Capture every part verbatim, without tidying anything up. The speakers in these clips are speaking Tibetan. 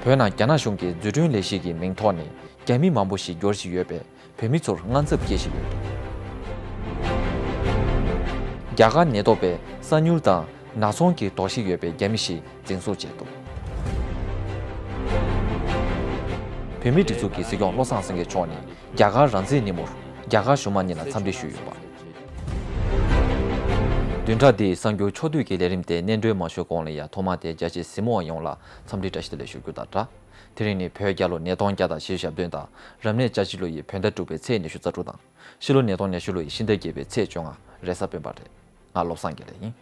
བོད་ནང་རྒྱ་ནག་གཞུང་གི་འཛུགས་སྐྲུན་ལས་གཞི་གི་མིང་ཐོག་ནས་རྒྱ་མི་མང་པོ་ཞིག་འབྱོར་བཞིན་ཡོད་པས། བོད་མི་ཚོར་དངངས་འཚབ་སྐྱེ་བཞིན་ཡོད་འདུག་རྒྱ་གར་ནད་ཐོག་པས་གསང་ཉུལ་དང་ནག་ཚོང་གི་དོགས་གཞི་ཡོད་པའི་རྒྱ་མི་ཞིག་འཛིན་བཟུང་བྱས་འདུག་བོད་མིའི་སྒྲིག་འཛུགས་ཀྱི་སྲིད་སྐྱོང་བློ་བཟང་སེང་གེ་མཆོག་ནས་རྒྱ་གར་རང་བཙན་ཉིན་མོར་རྒྱ་གར་གཞུང་མང་གཉིས་ལ་འཚམས་འདྲི་ཞུས་ཡོད་པ། བདུན་ཕྲག་འདིའི་གསར་འགྱུར་ཕྱོགས་བསྡུས་ཀྱི་ལས་རིམ་དེ་སྙན་སྒྲོན་མ་ཞུས་གོང་ལ་ཡང་ཐོག་མ་དེ་རྒྱ་ཆེ་གཟིགས་མོ་བ་ཡོངས་ལ་འཚམས་འདྲི་བཀྲ་ཤིས་བདེ་ལེགས་ཞུ་རྒྱུ་དང་སྦྲགས། དེ་རིང་ནི་བོད་རྒྱལ་ལོ་ཉིས་སྟོང་བརྒྱ་དང་བཞི་བཅུ་ཞེ་བདུན་དང་རབ་གནས་ལྕགས་བྱི་ལོ་ཡི་བོད་ཟླ་དྲུག་པའི་ཚེས་ཉི་ཤུ་རྩ་དྲུག་དང་། ཕྱི་ལོ་ཉིས་སྟོང་ཉི་ཤུ་ལོ་ཡི་ཤིང་རྟ་བརྒྱད་པའི་ཚེས་བཅོ་ལྔ་རེས་གཟའ་སྤེན་པ་རེད། ང་བློ་བཟང་དགེ་ལེགས་ཡིན།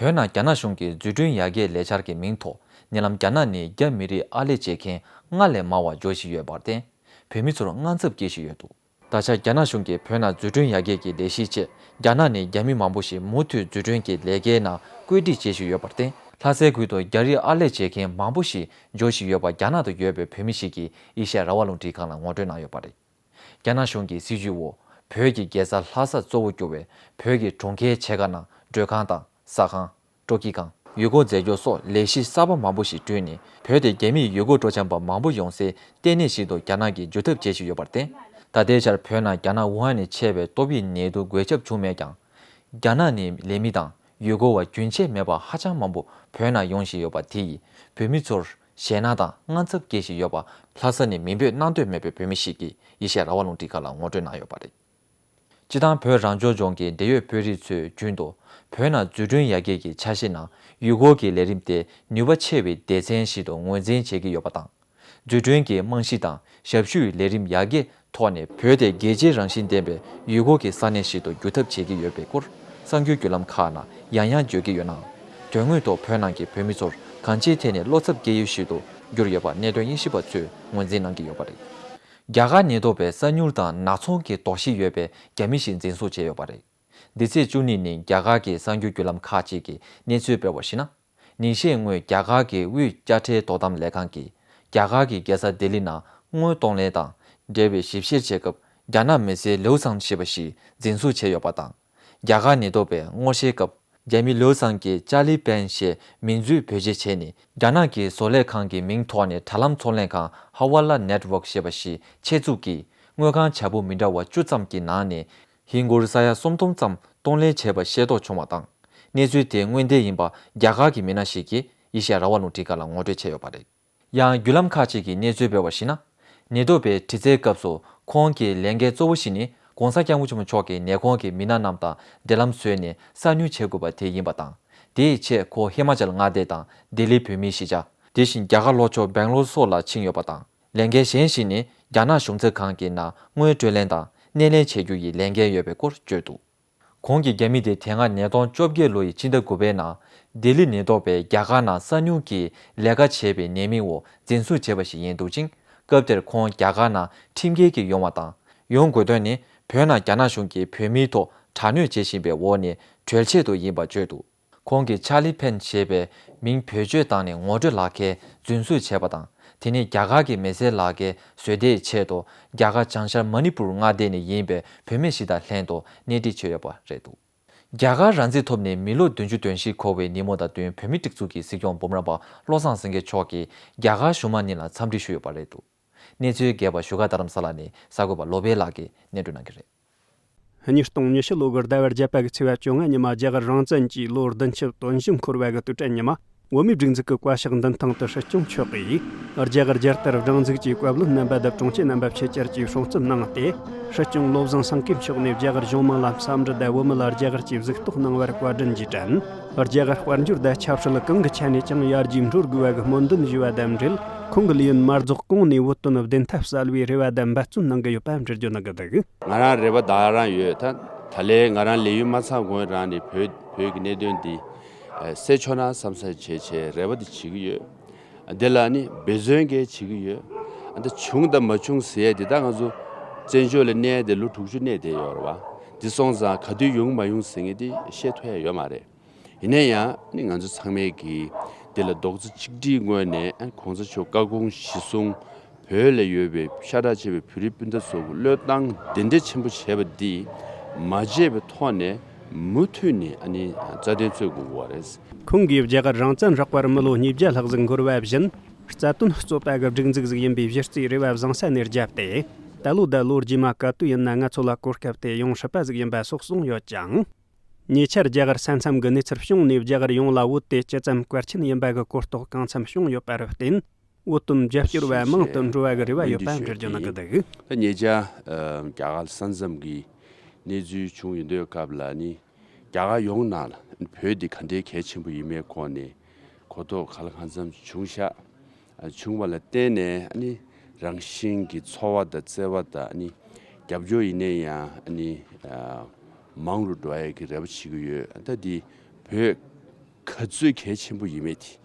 བོད་ནང་རྒྱ་ནག་གཞུང་གི་འཛུགས་སྐྲུན་ཡར་རྒྱས་ལས་འཆར་གྱི་མིང་ཐོག་ཉེ་ལམ་རྒྱ་ནག་ནས་རྒྱ་མི་རིགས་ཨར་ལས་བྱེད་མཁན་ལྔ་ལས་མང་བ་འབྱོར་བཞིན་ཡོད་པར་བརྟེན། བོད་མི་ཚོར་དངངས་འཚབ་སྐྱེ་བཞིན་ཡོད་འདུག་ད་ཆ་རྒྱ་ནག་གཞུང་གིས་བོད་ནང་འཛུགས་སྐྲུན་ཡར་རྒྱས་ཀྱི་ལས་གཞིའི་ཆེད་རྒྱ་ནག་ནས་རྒྱ་མི་མང་པོ་ཞིག་མུ་མཐུད་འཛུགས་སྐྲུན་གྱི་ལས་ཀའི་ནང་བཀོད་སྒྲིག་བྱེད་བཞིན་ཡོད་པར་བརྟེན། ལྷ་སའི་ཁུལ་དུ་རྒྱ་རིགས་ཨར་ལས་བྱེད་མཁན་མང་པོ་ཞིག་འབྱོར་བཞིན་ཡོད་པ་རྒྱ་ནག་ཏུ་ཡོད་པའི་བོད་མི་ཞིག་གིས་ཨེ་ཤ་ཡ་རང་དབང་རླུང་འཕྲིན་ཁང་ལ་ངོ་སྤྲོད་གནང་ཡོད་པ་རེད། རྒྱ་ནག་གཞུང་གི་སྲིད་ཇུས་འོག་བོད་ཀྱི་རྒྱལ་ས་ལྷ་ས་གཙོ་བོ་གྱུར་བའི་བོད་ཀྱི་གྲོང་ཁྱེར་ཆེ་ཁག་ནང་མགྲོན་ཁང་དང་ཟ་ཁང་། སྤྲོ་སྐྱིད་ཁང་། ཡུལ་སྐོར་མཛད་སྒོ་སོགས་ལས་གཞི་གསར་པ་མང་པོ་ཞིག་བསྐྲུན་ནས། བོད་དེ་རྒྱ་མིས་ཡུལ་སྐོར་སྤྲོ་འཆམ་པ་མང་པོ་ཡོང་སའི་ལྟེ་གནས་ཤིག་ཏུ་རྒྱ་ནག་གིས་འགྱུར་ཐབས་བྱེད་བཞིན་ཡོད་པར་བརྟེན། ད་ལྟའི་ཆར་བོད་ནང་རྒྱ་ནག་ཝུ་ཧན་ནས་མཆེད་པའི་ཏོག་དབྱིབས་ནད་དུག་འགོས་ཁྱབ་བྱུང་མེད་ཀྱང་། རྒྱ་ནག་ནས་ལས་མི་དང་ཡུལ་སྐོར་བ་རྒྱུན་ཆད་མེད་པར་ཧ་ཅང་མང་པོ་བོད་ནང་ཡོང་བཞིན་ཡོད་པ་དེ་ཡིས་བོད་མི་ཚོར་ཞེད་སྣང་དང་དངངས་འཚབ་སྐྱེ་བཞིན་ཡོད་པ་ལྷ་ས་ནས་མིང་འབོད་གནང་འདོད་མེད་པའི་བོད་མི་ཞིག་གིས་ཨེ་ཤ་ཡ་རང་དབང་རླུང་འཕྲིན་ཁང་ལ་ངོ་སྤྲོད་གནང་ཡོད་པ་རེད། སྤྱིར་བཏང་བོད་རང་སྐྱོང་ལྗོངས་ཀྱི་འབྲེལ་ཡོད་དཔོན་རིགས་ཚོས་རྒྱུན་དུ་བོད་ནང་འཛུགས་སྐྲུན་ཡར་རྒྱས་ཀྱི་འཆར་གཞི་ནང་ཡུལ་སྐོར་གྱི་ལས་རིམ་དེ་ནུས་པ་ཆེ་བའི་སྡེ་ཚན་ཞིག་ཏུ་ངོས་འཛིན་བྱེད་ཀྱི་ཡོད་པ་དང་། འཛུགས་སྐྲུན་གྱི་རྨང་གཞི་དང་ཞབས་ཞུའི་ལས་རིམ་ཡར་རྒྱས་ཐོག་ནས་བོད་དེ་རྒྱལ་སྤྱིའི་རང་བཞིན་ལྡན་པའི་ཡུལ་སྐོར་གྱི་ས་གནས་ཤིག་ཏུ་འགྱུར་ཐབས་བྱེད་ཀྱི་ཡོད་པའི་སྐོར་གསར་འགྱུར་བརྒྱུད་ལམ་ཁག་ནང་ཡང་ཡང་བརྗོད་ཀྱི་ཡོད་ནའང་། དོན་དངོས་ཐོག་བོད་ནང་གི་བོད་མི་ཚོར་གང་ཅིའི་ཐད་ནས་བློ་འཚབ་སྐྱེ་ཡུལ་ཞིག་ཏུ་གྱུར་ཡོད་པ་གནད་དོན་དབྱེ་ཞིབ་པ་ཚོས་ངོས་འཛིན་གནང་གི་ཡོད་པ་རེད། རྒྱ་གར་ནད་ཐོག་པས་གསང་ཉུལ་དང་ནག་ཚོང་གི་དོགས་གཞི་ཡོད་པའི་རྒྱ་མི་ཞིག་འཛིན་བཟུང་བྱས་ཡོད་པ་རེད། འདི་ཚེས་བཅུ་གཉིས་ཉིན་རྒྱ་གར་གྱི་གསར་འགྱུར་བརྒྱུད་ལམ་ཁག་ཅིག་གིས་གནས་ཚུལ་སྤེལ་བར་གཞིགས་ན། ཉིན་ཤས་སྔོན་རྒྱ་གར་གྱི་དབུས་དཔྱ་ཁྲལ་དོ་དམ་ལས་ཁང་གིས་རྒྱ་གར་གྱི་རྒྱལ་ས་ལྡི་ལི་ནང་དངུལ་གཏོང་ལེན་དང་འབྲེལ་བའི་ཞིབ་བཤེར་བྱེད་སྐབས། རྒྱ་ནག་མི་སེར་ལིའུ་ཚང་ཞེས་པ་ཞིག་འཛིན་བཟུང་བྱས་ཡོད་པ་དང་། རྒྱ་གར་ནད་ཐོག་པས་ངོ་ཤེས་སྐབས། རྒྱ་མི་ལིའུ་ཚང་གིས་ཅཱ་ལི་པན་ཞེས་མིང་འཛུལ་བེད་སྤྱོད་བྱས་ནས། རྒྱ་ནག་གི་བཟོ་ལས་ཁང་གི་མིང་ཐོག་ནས་དྲ་ལམ་ཚོང་ལས་ཁང་ཧ་ཝ་ལ་ནེཊ་ཝརཀ་ཞེས་པ་ཞིག་ཆེད་འཛུགས་ཀྱིས། དངུལ་ཁང་བྱ་སྤུ་མི་འདྲ་བ་བཅུ་ཙམ་གྱི་ནང་ནས། ཧིན་སྒོར་ས་ཡ་སུམ་སྟོང་ཙམ་གཏོང་ལེན་བྱས་པ་ཤེས་རྟོགས་བྱུང་བ་དང་། གནས་ཚུལ་དེ་དངོས་བདེན་ཡིན་པ་རྒྱ་གར་གྱི་མི་སྣ་ཞིག་གིས་ཨེ་ཤེ་ཡ་རང་དབང་རླུང་འཕྲིན་ཁང་ལ་ངོ་སྤྲོད་བྱས་ཡོད་པ་རེད། ཡང་བརྒྱུད་ལམ་ཁག་ཅིག་གིས་གནས་ཚུལ་སྤེལ་བར་གཞིགས་ན། ནད་དོགས་པའི་དྲི་རྩད་སྐབས་སུ་ཁོང་གི་ལས་འགན་གཙོ་བོ་ཞིག་ནི་༧གོང་ས་༧སྐྱབས་མགོན་ཆེན་པོ་མཆོག་གི་ནད་ཁོངས་ཀྱི་མི་སྣ་རྣམས་དང་འབྲེལ་ལམ་བཟོས་ནས་གསང་ཉུལ་བྱེད་དགོས་པ་དེ་ཡིན་པ་དང་། དེའི་ཆེད་ཁོ་ཧི་མ་ཅལ་མངའ་སྡེ་དང་ལྡི་ལི་བོད་མིའི་གཞིས་ཆགས། དེ་བཞིན་རྒྱ་གར་ལྷོ་ཕྱོགས་སྦེང་ལོར་སོགས་ལ་ཕྱིན་ཡོད་པ་དང་། ལས་འགན་གཞན་ཞིག་ནི་རྒྱ་ནག་གཞུང་ཚབ་ཁང་གི་ནང་དངུལ་སྤྲོད་ལེན་དང་སྣེ་ལེན་བྱེད་རྒྱུ་ཡི་ལས་འགན་ཡོད་པའི་སྐོར་བརྗོད་འདུག་ཁོང་གི་རྒྱ་མི་དེ་དེ་སྔ་ཉིས་སྟོང་བཅོ་བརྒྱད་ལོ་ཡི་ཕྱི་ཟླ་དགུ་པའི་ནང་ལྡི་ལི་ནད་ཐོག་པས་རྒྱ་གར་ནང་གསང་ཉུལ་གྱི་ལས་ཀ་བྱས་པའི་ཉེས་མིང་འོག་འཛིན་བཟུང་བྱས་པ་ཞིག་ཡིན་འདུག་ཅིང་། སྐབས་དེར་ཁོང་རྒྱ་གར་ནང་ཁྲིམས་འགལ་གྱིས་ཡོང་བ་དང་ཡོང་དགོས་དོན་ནི་བོད་ནང་རྒྱ་ནག་གཞུང་གིས་བོད་མིའི་ཐོག་དྲག་གནོན་བྱེད་བཞིན་པའི་འོག་ནས་གྲོལ་ཆེད་དུ་ཡིན་པ་བརྗོད་འདུག་ཁོང་གིས་ཅཱ་ལི་ཕན་ཞེས་པའི་མིང་བེད་སྤྱོད་བཏང་ནས་ངོ་སྤྲོད་ལག་ཁྱེར་རྫུན་བཟོ་བྱས་པ་དང་། དེ་ནི་རྒྱ་གར་གྱི་མི་སེར་ལག་ཁྱེར་བཟོ་བདེའི་ཆེད་དུ་རྒྱ་གར་བྱང་ཤར་མ་ཎི་པུར་མངའ་སྡེ་ནས་ཡིན་པའི་བུད་མེད་ཞིག་དང་ལྷན་དུ་སྣེ་ཁྲིད་བྱས་ཡོད་པ་རེད་འདུག་རྒྱ་གར་རང་བཙན་ཐོབ་ནས་མི་ལོ་བདུན་ཅུ་དོན་བཞི་འཁོར་བའི་ཉིན་མོ་དང་བསྟུན་བོད་མིའི་སྒྲིག་འཛུགས་ཀྱི་སྲིད་སྐྱོང་འབུམ་རམས་པ་བློ་བཟང་སེང་གེ་མཆོག་གིས་རྒྱ་གར་གཞུང་མང་གཉིས་ལ་འཚམས་འདྲི་ཞུས་ཡོད་པ་རེད་འདུག་གནས་ཚུལ་རྒྱས་པ་བཞུགས་སྒར་རྡ་རམ་ས་ལ་ནས་གསར་འགོད་པ་བློ་བྷེ་ལགས་ཀྱིས་སྙན་སྒྲོན་གནང་གི་རེད། ཉིས་སྟོང་ཉི་ཤུ་ལོ་གི་ཟླ་བ་བརྒྱད་པ་གི་ཚེས་པ་བཅོ་ལྔ་ཉི་མ་རྒྱ་གར་རང་བཙན་གྱིས་ལོ་བདུན་ཅུ་དོན་བཞི་འཁོར་བ་གི་དུས་དྲན་ཉི་མ། བོད་མིའི་སྒྲིག་འཛུགས་ཀྱི་བཀའ་ཤག་མདུན་ཐང་དུ་སྲིད་སྐྱོང་མཆོག་གིས་རྒྱ་གར་རྒྱལ་དར་སྒྲེང་འཛུགས་ཀྱི་བཀའ་བློན་རྣམ་པ་དང་དྲུང་ཆེ་རྣམ་པ་ཆེད་བཅར་གྱིས་སྲུང་བརྩི་གནང་སྟེ། སྲིད་སྐྱོང་བློ་བཟང་སེང་གེ་མཆོག་ནས་རྒྱ་གར་གཞུང་མང་ལ་འཚམས་འདྲི་དང་བོད་མི་ལ་རྒྱ་གར་གྱི་གཟིགས་རྟོག་གནང་བར་བཀའ་དྲིན་རྗེས་དྲན། རྒྱ་གར་དཔལ་འབྱོར་དང་ཆབ་སྲིད་གང་གི་ཆ་ནས་ཀྱང་ཡར་རྒྱས་འགྲོ་དགོས་པ་གི་སྨོན་འདུན་ཞུས་པ་དང་འབྲེལ། ཁོང་གི་ལས་ཡུན་མ་རྫོགས་གོང་ནས་བོད་དོན་བདེན་མཐའ་གསལ་བའི་རེ་བ་དང་འབད་བརྩོན་གནང་གི་ཡོད་པ་འགྲེལ་བརྗོད་གནང་གི་འདུག་ང་རང་རེ་བ་ད་རང་ཡོད། ད་ད་ལན་ང་རང་ལས་ཡུན་མ་ཚང་གོང་རང་ནས་བོད་བོད་ཀྱི་གནད་དོན་འདི་སེལ་ཆོག་ན་བསམ་ས་བྱས་བྱས་རེ་བ་འདི་བྱེད་ཀྱི་ཡོད། འདི་ལ་ནི་འབད་བརྩོན་གལ་བྱེད་ཀྱི་ཡོད། ད་བྱུང་དང་མ་བྱུང་ཟེར་ཡས་འདི་ད་ང་ཚོ་བཙན་བྱོལ་ལ་གནས་དེ་ལོ་དྲུག་ཅུ་གནས་བསྡད་ཡོད་རེད་བ། འདི་སོང་ཙང་ག་དུས་ཡོང་མ་ཡོང་ཟེར་མཁན་འདི་བཤད་ཐུབ་ཡ་ཡོད་མ་རེད། ཡིན་ན་ཡང་ནི་ང་ཚོ་ཚང་མས་ཀྱིས་འདི་ལ་རྡོག་རྩ་གཅིག་སྒྲིལ་ངོས་ནས་གོང་ས་མཆོག་བཀའ་དགོངས་གཞི་བཟུང་བོད་ལ་ཡོད་པའི་ཤ་ཁྲག་གཅིག་པའི་བོད་རིགས་སྤུན་ཟླ་ཚོ་གི་བློས་བཏང་གདེང་འདྲེན་ཆེན་པོ་བྱས་པ་འདིས་མ་བརྗེད་པའི་ཐོག་ནས་མུ་མཐུད་ནས་ཨ་ནི་རྩ་དོན་རྩོད་དགོས་པ་རེད། ཁོང་གིས་རྒྱ་གར་རང་བཙན་རག་པར་མི་ལོ་ཉིས་བརྒྱ་ལྷག་ཟིག་འགོར་བ་བཞིན་རྩ་དོན་རྩོད་པ་གི་སྒྲིག་འཛུགས་ཟིག་ཡིན་པའི་གཞི་རྩའི་རེ་བ་བཟང་ས་ནས་བརྒྱབ་སྟེ། ད་ལོ་ད་ལོ་རྗེས་མ་ག་དུས་ཡིན་ན་ང་ཚོ་ལ་གོ་སྐབས་དེ་ཡོང་སྲིད་པ་ཟིག་ཡིན་པ་སོགས་གསུངས་ཡོད་ཅིང་། ཉེ་ཆར་རྒྱ་གར་ས་མཚམས་ཀྱི་གནས་ཚུལ་བྱུང་ནས་རྒྱ་གར་ཡོངས་ལ་བོད་དེ་ཇི་ཙམ་གལ་ཆེན་ཡིན་པ་གི་གོ་རྟོགས་གང་འཚམ་བྱུང་ཡོད་པར་བརྟེན། བོད་དོན་རྒྱབ་སྐྱོར་བ་མང་དུ་འགྲོ་བ་གི་རེ་བ་ཡོད་པ་འགྲེལ་བརྗོད་གནང་གི་འདུག་ད་ཉེ་ཆར་ཨ་རྒྱ་གར་ས་མཚམས་ཀྱི་གནས་ཚུལ་བྱུང་ཡོད་དུས་སྐབས་ལ་ནི་རྒྱ་གར་ཡོངས་ནང་ལ་བོད་འདི་ག་འདྲའི་གལ་ཆེན་པོ་ཡིན་མིན་སྐོར་ནས་གོ་རྟོགས་གང་ལ་གང་འཚམ་བྱུང་ཤག་བྱུང་བ་ལ་བརྟེན་ནས་ཨ་ནི་རང་བཞིན་གྱི་ཚོར་བ་དང་བརྩེ་བ་དང་ཨ་ནི་རྒྱབ་སྐྱོར་ཡིན་ནའི་ཡང་ཨ་ནི་ཨ་མང་རུ་འགྲོ་ཡས་ཀྱི་རེ་བ་བྱེད་ཀྱི་ཡོད། ད་འདི་བོད་ག་ཚོད་གལ་ཆེན་པོ་ཡིན་མེད་དེ།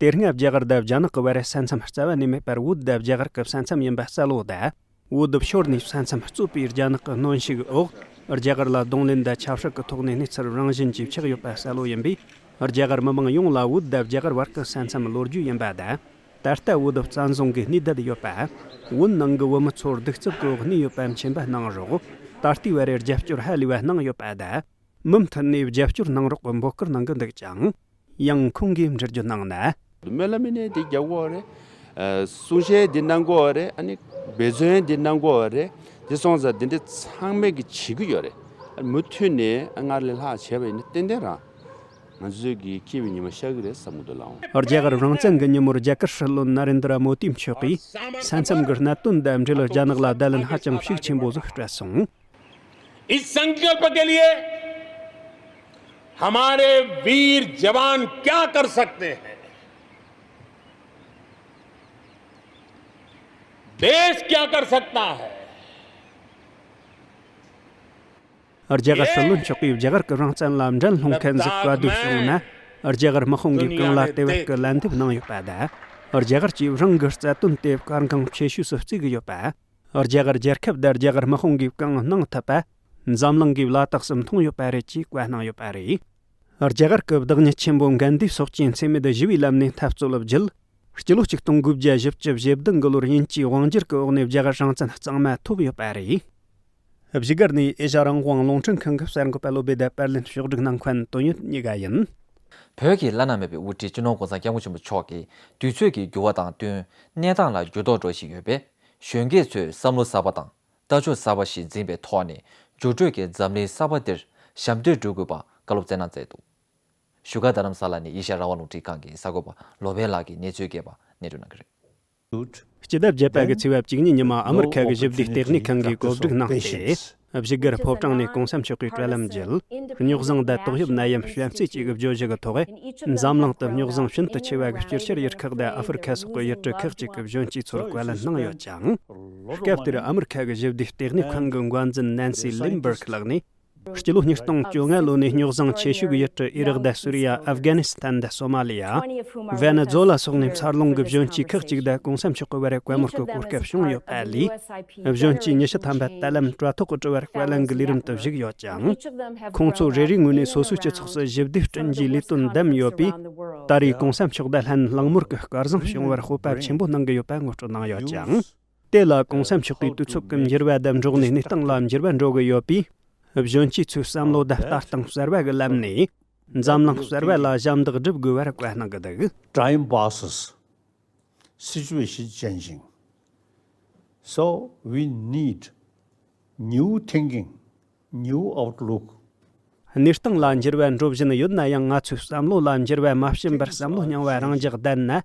དེ་སྔ་རྒྱ་གར་དང་རྒྱ་ནག་གི་བར་ས་མཚམས་རྩ་བ་ནས་མེད་པར་བོད་དང་རྒྱ་གར་གྱི་ས་མཚམས་ཡིན་པ་གསལ་བོ་དང་། བོད་ཕྱོགས་ནས་ས་མཚམས་རྩོད་པའི་རྒྱ་ནག་གི་གནོན་ཤུགས་འོག་རྒྱ་གར་ལ་གདོང་ལེན་དང་ཆབ་སྲིད་ཀྱི་ཐོག་ནས་གནས་ཚུལ་རང་བཞིན་གྱིས་ཆགས་ཡོད་པ་གསལ་བོ་ཡིན་པས། རྒྱ་གར་མི་མང་ཡོངས་ལ་བོད་དང་རྒྱ་གར་བར་གྱི་ས་མཚམས་ལོ་རྒྱུས་ཡིན་པ་དང་། ད་ལྟ་བོད་བཙན་བཟུང་གི་གནས་བསྡད་ཡོད་པ། བོད་ནང་གི་བོད་མི་ཚོར་གདུག་རྩུབ་ཀྱི་འོག་གནས་ཡོད་པ་མཁྱེན་པ་གནང་རོགས། ད་ལྟའི་བར་རྒྱབ་སྐྱོར་ཧ་ལས་པ་གནང་ཡོད་པ་དང་། མུ་མཐུད་ནས་རྒྱབ་སྐྱོར་གནང་རོགས་ཀྱི་འབོད་སྐུལ་གནང་གི་འདུག་ཅིང་། ཡང་ཁོང་གིས་འགྲེལ་བརྗོད་གནང་ན། སྨོན་ལམ་ཡིན་ནའི་འདི་རྒྱག་དགོས་རེད། ཨ་གསུང་བཤད་འདི་གནང་དགོས་རེད། ཨ་ནི་འབད་བརྩོན་འདི་གནང་དགོས་རེད། འདི་སོང་ཙང་འདི་འདྲ་ཚང་མས་ཀྱི་བྱེད་ཀྱི་ཡོད་རེད། ཨ་མུ་མཐུད་ནས་ཨ་སྔར་ལས་ལྷག་བྱས་པ་ཡིན་ན་ཏན་ཏན་རང་ང་ཚོས་ཀྱི་སྐྱིད་པའི་ཉི་མ་ཤར་གྱི་རེད་བསམ་གྱི་འདུག་ལགས། རྒྱ་གར་རང་བཙན་གྱི་ཉིན་མོར་རྒྱ་གར་སྲིད་བློན་ན་རེན་དྲ་མོ་དི་མཆོག་གིས་ས་མཚམས་ཀྱི་གནད་དོན་དང་འབྲེལ་རྒྱ་ནག་ལ་བརྡ་ལན་ཧ་ཅང་ཤུགས་ཆེན་པོ་ཟིག་སྤྲད་སོང་། इस संकल्प के लिए हमारे वीर जवान क्या कर सकते हैं? देश क्या कर सकता है? རྒྱ་གར་སྲིད་བློན་མཆོག་གིས་རྒྱ་གར་གྱི་རང་བཙན་ལ་འགྲན་སློང་མཁན་ཟིག་བཀའ་སྡོད་བྱུང་ན། རྒྱ་གར་དམག་དཔུང་གིས་གང་ལ་དེ་བས་ཀྱི་ལན་འདེབས་གནང་ཡོད་པ་དང་། རྒྱ་གར་གྱིས་རང་གི་རྩ་དོན་དེ་གལ་འགངས་ཆེ་ཤོས་སུ་བརྩི་གི་ཡོད་པ། རྒྱ་གར་རྒྱལ་ཁབ་དང་རྒྱ་གར་དམག་དཔུང་གིས་གང་གནང་ཐུབ་པ། འཛམ་གླིང་གིས་ལ་དྭགས་སུ་མཐོང་ཡོད་པ་རེད་ཅེས་བཀའ་གནང་ཡོད་པ་རེད། རྒྱ་གར་གྱི་བདག་ཉིད་ཆེན་པོ་གྷན་དྷི་སོགས་ཀྱིས་འཚེ་མེད་ཞི་བའི་ལམ་ནས་འཐབ་རྩོད་བརྒྱུད། སྤྱི་ལོ་ཆིག་སྟོང་དགུ་བརྒྱ་བཞི་བཅུ་ཞེ་བདུན་གི་ལོར་དབྱིན་ཇིའི་དབང་སྒྱུར་གྱི་འོག་ནས་རྒྱ་གར་རང་བཙན་གཙང་མ་ཐོབ་ཡོད་པ་རེད། བཞུགས་སྒར་ནས་ཨེ་ཤ་རང་དབང་རླུང་འཕྲིན་ཁང་གི་གསར་འགོད་པ་བློ་བྷེ་དང་པར་ལེན་ཕྱོགས་སྒྲིག་གནང་མཁན་དོན་ཡོད་གཉིས་ཀ་ཡིན། བོད་ཀྱི་བླ་ན་མེད་པའི་དབུ་ཁྲིད་སྤྱི་ནོར་༸གོང་ས་༸སྐྱབས་མགོན་ཆེན་པོ་མཆོག་གིས་དུས་ཚོད་ཀྱི་འགྱུར་བ་དང་བསྟུན་གནས་སྟངས་ལ་འགྱུར་ལྡོག་འགྲོ་བཞིན་ཡོད་པས། གཞོན་སྐྱེས་ཚོས་བསམ་བློ་གསར་པ་དང་ལྟ་ཕྱོགས་གསར་པ་ཞིག་འཛིན་པའི་ཐོག་ནས་འགྱུར་འགྲོས་ཀྱི་འཛམ་གླིང་གསར་པ་འདིར་ཞབས་འདེགས་སྒྲུབ་དགོས་པ་བཀའ་སློབ་སྩལ་གནང་མཛད་འདུག་བཞུགས་སྒར་རྡ་རམ་ས་ལ་ནས་ཨེ་ཤ་རང་དབང་རླུང་འཕྲིན་ཁང་གི་གསར་འགོད་པ་བློ་བྷེ་ལགས་ཀྱིས་གནས་ཚུལ་རྒྱས་པ་སྙན་སྒྲོན་གནང་གི་རེད། སྤྱི་ཟླ་བརྒྱད་པ་གི་ཚེས་པ་གཅིག་ཉིན་ཉི་མ་ཨ་མི་རི་ཁ་གི་ཞི་བདེའི་ལྟེ་གནས་ཁང་གིས་གོ་སྒྲིག་གནང་སྟེ། བཞུགས་སྒར་ཕོ་བྲང་ནས་༸གོང་ས་མཆོག་གིས་དྲ་ལམ་བརྒྱུད། རྙོག་བཟང་དང་ཏོག་དབྱིབས་ནད་ཡམས་བྱམས་བརྩེ་བཅས་ཀྱི་བརྗོད་གཞི་གི་ཐོག་འཛམ་གླིང་དུ་རྙོག་བཟང་ཤིན་ཏུ་ཆེ་བ་གི་སྤྱི་ཁྱབ་ཡུལ་ཁག་དང་ཨ་ཧྥེ་རི་ཁ་སོགས་ཀྱི་ཡུལ་གྲུ་ཁག་ཅིག་གི་གཞོན་སྐྱེས་ཚོར་བཀའ་ལན་གནང་ཡོད་ཅིང་། སྐབས་དེར་ཨ་མི་རི་ཁ་གི་ཞི་བདེའི་ལྟེ་གནས་ཁང་གི་འགོ་འཛིན་ནན་སི་ལིན་སྦུར་ལགས་ནས། སྤྱི་ལོ་ཉིས་སྟོང་བཅོ་ལྔ་ལོ་ནས་རྙོག་བཟང་ཆེ་ཤོས་ཀྱི་ཡུལ་གྲུ་ཨི་རག་དང་སུ་རི་ཡ། ཨབ་གྷ་ནི་སི་ཐན་དང་སོ་མ་ལི་ཡ། ཝེ་ནེ་ཛོ་ལ་སོགས་ནས་འཚར་ལོངས་ཀྱི་གཞོན་སྐྱེས་ཁག་ཅིག་དང་༸གོང་ས་མཆོག་གི་བར་བཀའ་མོལ་གྱི་གོ་སྐབས་བྱུང་ཡོད་པ་ལས། གཞོན་སྐྱེས་ཉི་ཤུ་ཐམ་པ་ད་ལམ་དྲ་ཐོག་གི་དྲི་བར་བཀའ་ལན་གྱི་ལས་རིམ་དུ་ཞུགས་ཡོད་ཅིང་། ཁོང་ཚོ་རེ་རེའི་ངོས་ནས་སོ་སོའི་སྤྱི་ཚོགས་སུ་ཞི་བདེ་བསྐྲུན་རྒྱུའི་ལས་དོན་བདམས་ཡོད་པས། ད་རེས་༸གོང་ས་མཆོག་དང་ལྷན་གླེང་མོལ་གྱི་སྐལ་བཟང་བྱུང་བར་སྤོབས་པ་ཆེན་པོ་གནང་གི་ཡོད་པ་ངོ་སྤྲོད་གནང་ཡོད་ཅིང་། དེ་ལ་༸གོང་ས་མཆོག་གིས་དུས་ཚོད་ཀྱི་འགྱུར་བ་དང་འགྲོགས་ནས་གནས་སྟངས་ལ་འགྱུར་བ་འགྲོ་གི་ཡོད་པས། གཞོན་སྐྱེས་ཚོའི་བསམ་བློ་དང་ལྟ་སྟངས་གསར་བ་གི་ལམ་ནས། འཛམ་གླིང་གསར་བ་ལ་ཞབས་འདེགས་སྒྲུབ་དགོས་པར་བཀའ་གནང་གི་འདུག Time passes, situation changing. So we need new thinking, new outlook. གནས་སྟངས་ལ་འགྱུར་བ་འགྲོ་བཞིན་ཡོད་ན་ཡང་། ང་ཚོའི་བསམ་བློ་ལ་འགྱུར་བ་མ་ཕྱིན་པར་བསམ་བློ་རྙིང་བ་རང་འཇགས་ལྡན་ན།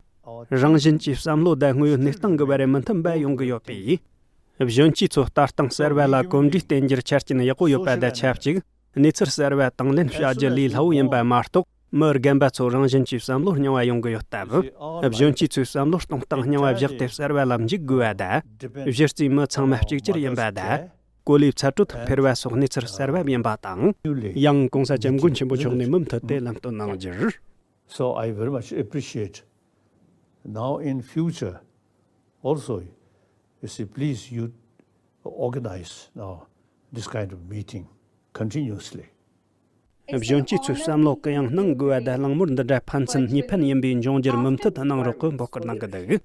རང་བཞིན་གྱིས་བསམ་བློ་དང་དངོས་ཡོད་གནས་སྟངས་ཀྱི་བར་མི་མཐུན་པ་ཡོང་གི་ཡོད་པས། གཞོན་སྐྱེས་ཚོ་ལྟ་སྟངས་གསར་བ་ལ་གོམས་འདྲིས་བསྟེན་རྒྱུར་ཆ་རྐྱེན་ཡག་པོ་ཡོད་པ་དང་ཆབས་ཅིག་གནས་ཚུལ་གསར་བ་དང་ལེན་བྱ་རྒྱུ་ལས་སླ་བོ་ཡིན་པ་མ་གཏོགས། མི་རྒན་པ་ཚོ་རང་བཞིན་གྱིས་བསམ་བློ་རྙིང་བ་ཡོང་གི་ཡོད་སྟབས། གཞོན་སྐྱེས་ཚོའི་བསམ་བློ་གཏོང་སྟངས་རྙིང་བ་བཞག་སྟེ་གསར་བ་ལ་འཇུག་དགོས་པ་དང་། གཞི་རྩའི་མི་ཚང་མ་གཅིག་གྱུར་ཡིན་པ་དང་། གོ་ལའི་ཚ་དྲོད་འཕེར་བ་སོགས་གནས་ཚུལ་གསར་བ་ཡིན་པ་དང་། ཡང་༸གོང་ས་༸སྐྱབས་མགོན་ཆེན་པོ་མཆོག་ནས་མུ་མཐུད་དེ་ལམ་སྟོན་གནང་རྒྱུར། So I very much appreciate. Now in future also, you see, please you organize now this kind of meeting continuously. གཞོན་སྐྱེས་ཚོས་བསམ་བློ་གུ་ཡངས་གནང་དགོས་པ་དང་གླེང་མོལ་འདི་འདྲ་ཕན་ཚུན་གཉིས་ཕན་ཡིན་པའི་འབྱུང་འགྱུར་མུ་མཐུད་གནང་རོགས་གི་འབོད་སྐུལ་གནང་གི་འདུག་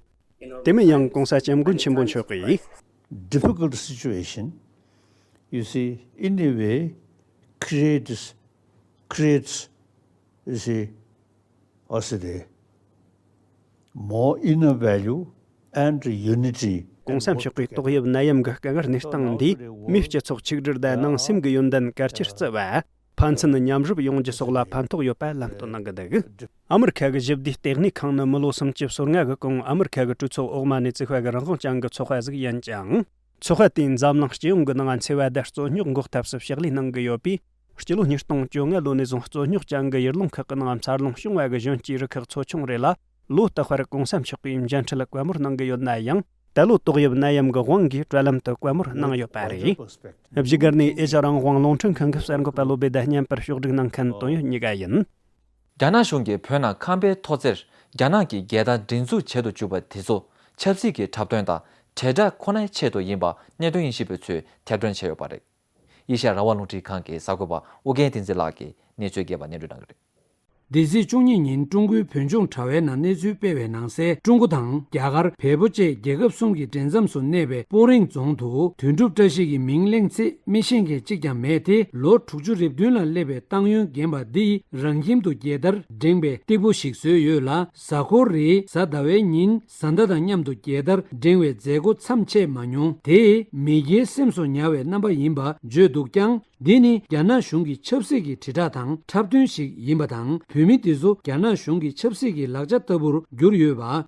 དེ་མིན་ཡང་གོང་ས་སྐྱབས་མགོན་ཆེན་པོ་མཆོག་གིས། Difficult situation, you see, in a way, creates, creates, you see, what's the more inner value and unity. གོང་ས་མཆོག་གིས་ཏོག་དབྱིབས་ནད་ཡམས་ཀྱི་དཀའ་ངལ་གནས་སྟངས་འདིས་མིའི་སྤྱི་ཚོགས་གཅིག་སྒྲིལ་དང་ནང་སེམས་ཀྱི་ཡོན་ཏན་གལ་ཆེར་བརྩི་བ། ཕན་ཚུན་མཉམ་རུབ་ཡོང་རྒྱུ་སོགས་ལ་ཕན་ཐོགས་ཡོད་པ་ལམ་སྟོན་གནང་གི་འདུག་ཨ་མི་རི་ཁ་གི་ཞི་བདེའི་ལྟེ་གནས་ཁང་ནི་མི་ལོ་སུམ་ཅུ་སོ་ལྔ་གི་གོང་ཨ་མི་རི་ཁ་གི་གྲོས་ཚོགས་འོག་མ་ནས་བཙུགས་པ་གི་རང་དབང་ཅན་གྱི་ཚོགས་པ་ཟིག་ཡིན་ཅིང་། ཚོགས་པ་དེས་འཛམ་གླིང་སྤྱི་ཡོངས་ཀྱི་ནང་འཚེ་བ་དང་རྩོད་རྙོག་འགོག་ཐབས་སུ་ཕྱག་ལས་གནང་གི་ཡོད་པས། སྤྱི་ལོ་ཉིས་སྟོང་བཅོ་ལྔ་ལོ་ནས་བཟུང་རྩོད་རྙོག་ཅན་གྱི་ཡུལ་ལུང་ཁག་གི་ནང་འཚར་ལོངས་བྱུང་བ་གི་གཞོན་སྐྱེས་རུ་ཁག་ཚོ་ཆུང་རེ་ལ་ལོ་རྟག་པར་གོང་ས་མཆོག་གིས་མཇལ་འཕྲད་བཀའ་མོལ་གནང་གི་ཡོད་ན་ཡང་། ད་ལོ་ཏོག་དབྱིབས་ནད་ཡམས་ཀྱི་དབང་གིས་བཀྲ་ལམ་དུ་བཀའ་མོལ་གནང་ཡོད་པ་རེད། བཞུགས་སྒར་ནས་ཨེ་ཤ་རང་དབང་རླུང་འཕྲིན་ཁང་གི་གསར་འགོད་པ་བློ་བདེ་དང་མཉམ་པར་ཕྱོགས་སྒྲིག་གནང་མཁན་དོན་ཡོད་གཉིས་ཀ་ཡིན། རྒྱ་ནག་གཞུང་གིས་བོད་ནང་ཁང་པའི་ཐོག་རྩེར་རྒྱ་ནག་གི་རྒྱལ་དར་སྒྲེང་འཛུགས་བྱེད་དུ་བཅུག་པ་དེ་ཚོ་ཆབ་སྲིད་ཀྱི་འཁྲབ་སྟོན་དང་དྲིལ་བསྒྲགས་ཁོ་ནའི་ཆེད་དུ་ཡིན་པ་གནད་དོན་དབྱེ་ཞིབ་པ་ཚོས་དེབ་སྒྲོན་བྱས་ཡོད་པ་རེད། ཨེ་ཤ་ཡ་རང་དབང་རླུང་འཕྲིན་ཁང་གི་གསར་འགོད་པ་ཨོ་རྒྱན་བསྟན་འཛིན་ལགས་ཀྱིས་གནས་ཚུལ་རྒྱས་པ་སྙན་སྒྲོན་གནང་གི་རེད། འདི་ཟླའི་བཅུ་གཉིས་ཉིན་ཀྲུང་གོའི་བོད་ལྗོངས་དྲ་བའི་ནང་གནས་ཚུལ་སྤེལ་བའི་ནང་གསལ། ཀྲུང་གོ་དང་རྒྱ་གར་བལ་པོ་བཅས་རྒྱལ་ཁབ་གསུམ་གྱི་འབྲེལ་མཚམས་སུ་གནས་པའི་སྤོ་རིང་རྫོང་དུ་དོན་གྲུབ་བཀྲ་ཤིས་ཀྱི་མིང་གླེང་ཚེ་མི་ཤེས་མཁན་གཅིག་ཀྱང་མེད་དེ། ལོ་དྲུག་ཅུ་རེ་བདུན་ལ་སླེབས་པའི་ཏང་ཡོན་རྒན་པ་འདིས་རང་ཁྱིམ་དུ་རྒྱལ་དར་སྒྲེང་བའི་སྟེགས་བུ་ཞིག་བཟོས་ཡོད་ལ། གཟའ་འཁོར་རེའི་གཟའ་ཟླ་བའི་ཉིན་བཟའ་ཟླ་དང་མཉམ་དུ་རྒྱལ་དར་སྒྲེང་བའི་མཛད་སྒོ་མཚམས་ཆད་མ་མྱོང་། དེས་མི་སྒེར་སེམས་སུ་ཉར་བའི་རྣམ་པ་ཡིན་པ་བརྗོད་འདུག་ཀྱང་། འདི་ནི་རྒྱ་ནག་གཞུང་གི་ཆབ་སྲིད་ཀྱི་དྲིལ་བསྒྲགས་དང་འཁྲབ་སྟོན་ཞིག་ཡིན་པ་དང་། བོད་མི་འདི་ཚོ་རྒྱ་ནག་གཞུང་གི་ཆབ་སྲིད་ཀྱི་ལག་ཆ་ལྟ་བུར་གྱུར་ཡོད་པ།